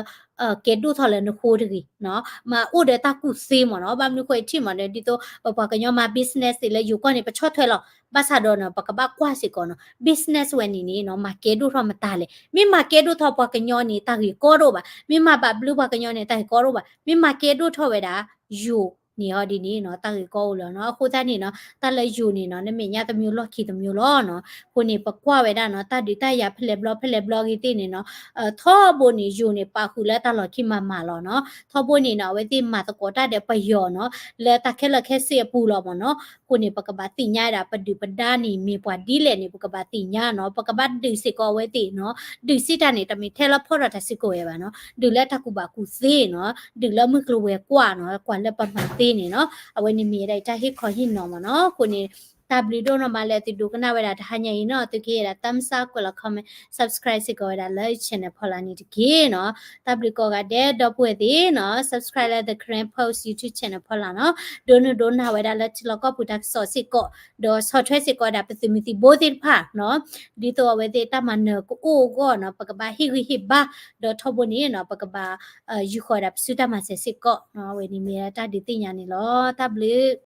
ကဲဒိၣ်ထီၣ်လၢနဃိတဂ့ၤနီၤ မၤအိၣ်ဒီးတၢ်ကူၣ်သ့မ့ၢ်နီၤ ဘၣ်မနုၤဃိထံၣ်မ့ၢ်ဒီး ဒ်သိးပပှၤကညီမၤ business သ့ၣ်လၢယိၤကီၢ်န့ၣ် ပဆီၣ်ထွဲလီၤ ဘၣ်ဆၣ်ဒီးနီၤ ပကဘၣ်ကွၢ်စ့ၢ်ကီးနီၤ business ဝဲန့ၣ်န့ၣ်နီၤ မၤကဲဒိၣ်ထီၣ်မတၤလဲၣ် မ့ၢ်မၤကဲဒိၣ်ထီၣ်ပှၤကညီန့ၣ် တၢ်ဂ့ၢ်ကီဒိၣ်ဘၣ် မ့ၢ်မၤဘၣ်ဘျုးပှၤကညီန့ၣ် တၢ်ဂ့ၢ်ကီဒိၣ်ဘၣ် မ့ၢ်မၤကဲဒိၣ်ထီၣ်ဝဲဒၣ် ယိၤန့ၣ်အီၤဒ်န့ၣ်နီၤ တၢ်ဂ့ၢ်ကီအိၣ်လီၤနီၤ အဃိသတးန့ၣ်နီၤ တၢ်လၢယိၤန့ၣ်နီၤ နမဲာ်ညါတမျိုးလီၢ်ခံတမျိုးလီၤနီၤ အဃိန့ၣ် ပကွၢ်ဝဲဒၣ်နီၤ တၢ်ဒုးတၢ်ယၤဖဲလဲၣ်ဘျီဖဲလဲၣ်ဘျီဂ့ၤသ့ၣ်န့ၣ်နီၤ ထီဘိန့ၣ် ယိၤန့ၣ် ပာ်ဃုာ်လၢတၢ်လီၢ်ခံမၤမၤလီၤနီၤ ထီဘိန့ၣ်နီၤ အဝဲသ့ၣ်မၤသကိးတၢ်ဒီးပယီၤနီၤ လၢတၢ်ခဲလၢာ်ခဲဆ့အပူၤလီၤမ့ၢ်နီၤ အဃိန့ၣ် ပကဘၣ်သ့ၣ်ညါဒၣ် ပဒုၣ်ပဒါန့ၣ် မ့ၢ်ပှၤဒ်လဲၣ်န့ၣ် ပကဘၣ်သ့ၣ်ညါနီၤ ပကဘၣ်ဒုးစ့ၢ်ကီးအဝဲသ့ၣ်နီၤ ဒုးစံးတၢ်န့ၣ် တမ့ၢ်ထဲလၢဖီၣ်ထီၣ်တၢ်စုကဝဲၤဘၣ်နီၤ ဒုးလၢတၢ်ကူၣ်ဘၣ်ကူၣ်သ့နီၤ ဒုးလၢမုၢ်ကျိၤဝဲၤကွာ်နီၤ ကွၢ်လၢပမၤသ့န့ၣ်နီၤ အဝဲန့ၣ်မ့ၢ်ဝဲဒၣ်အတၢ်ဟ့ၣ်ခီဟ့ၣ်နီၤမ့ၢ်နီၤ အဃိန့ၣ် တၢ်ဘျုးဒိၣ်နီၢ်မးလၢသုဒိကနၣ်ဝဲဒၣ်တဟါညါအံၤနီၤ သုကဟ့ၣ်ဒၣ် thumbs up ကွဲးလီၤ comment subscribe စ့ၢ်ကီးဝဲဒၣ်လၢ channel ဖီလာ်န့ၣ်တက့ၢ်နီၤ တၢ်ဘျုးကိးဂၤဒဲး ဒီပုၢ်ဝဲၢ်သ့ၣ်နီၤ subscribe လၢ The Karen Post YouTube channel ဖီလာ်နီၤ ဒိးနုာ်ဒိးနၢ်ဝဲဒၣ်လၢထံလီၢ်ကီၢ်ပူၤတၢ်ကစီၣ်စ့ၢ်ကီး ဒီးဆီၣ်ထွဲစ့ၢ်ကီးဝဲဒၣ်ပသုးမုၢ်သံၣ်ဘိသ့ၣ်တဖၣ်နီၤ ဒ်သိးအဝဲသ့ၣ်တၢ်မၤနၢၤကအိၣ်အဂီၢ်နီၤ ပကဘၣ်ဟ့ၣ်ဂံၢ်ဟ့ၣ်ဘါ ဒီးထီဘိန့ၣ်နီၤ ပကဘၣ် ယူာ်ဃီၤဒၣ်ပစုတၢ်မၤစၢၤစ့ၢ်ကီးနီၤ အဝဲန့ၣ်မ့ၢ်တၢ်ဒုးသ့ၣ်ညါန့ၣ်လီၤ တၢ်ဘျုး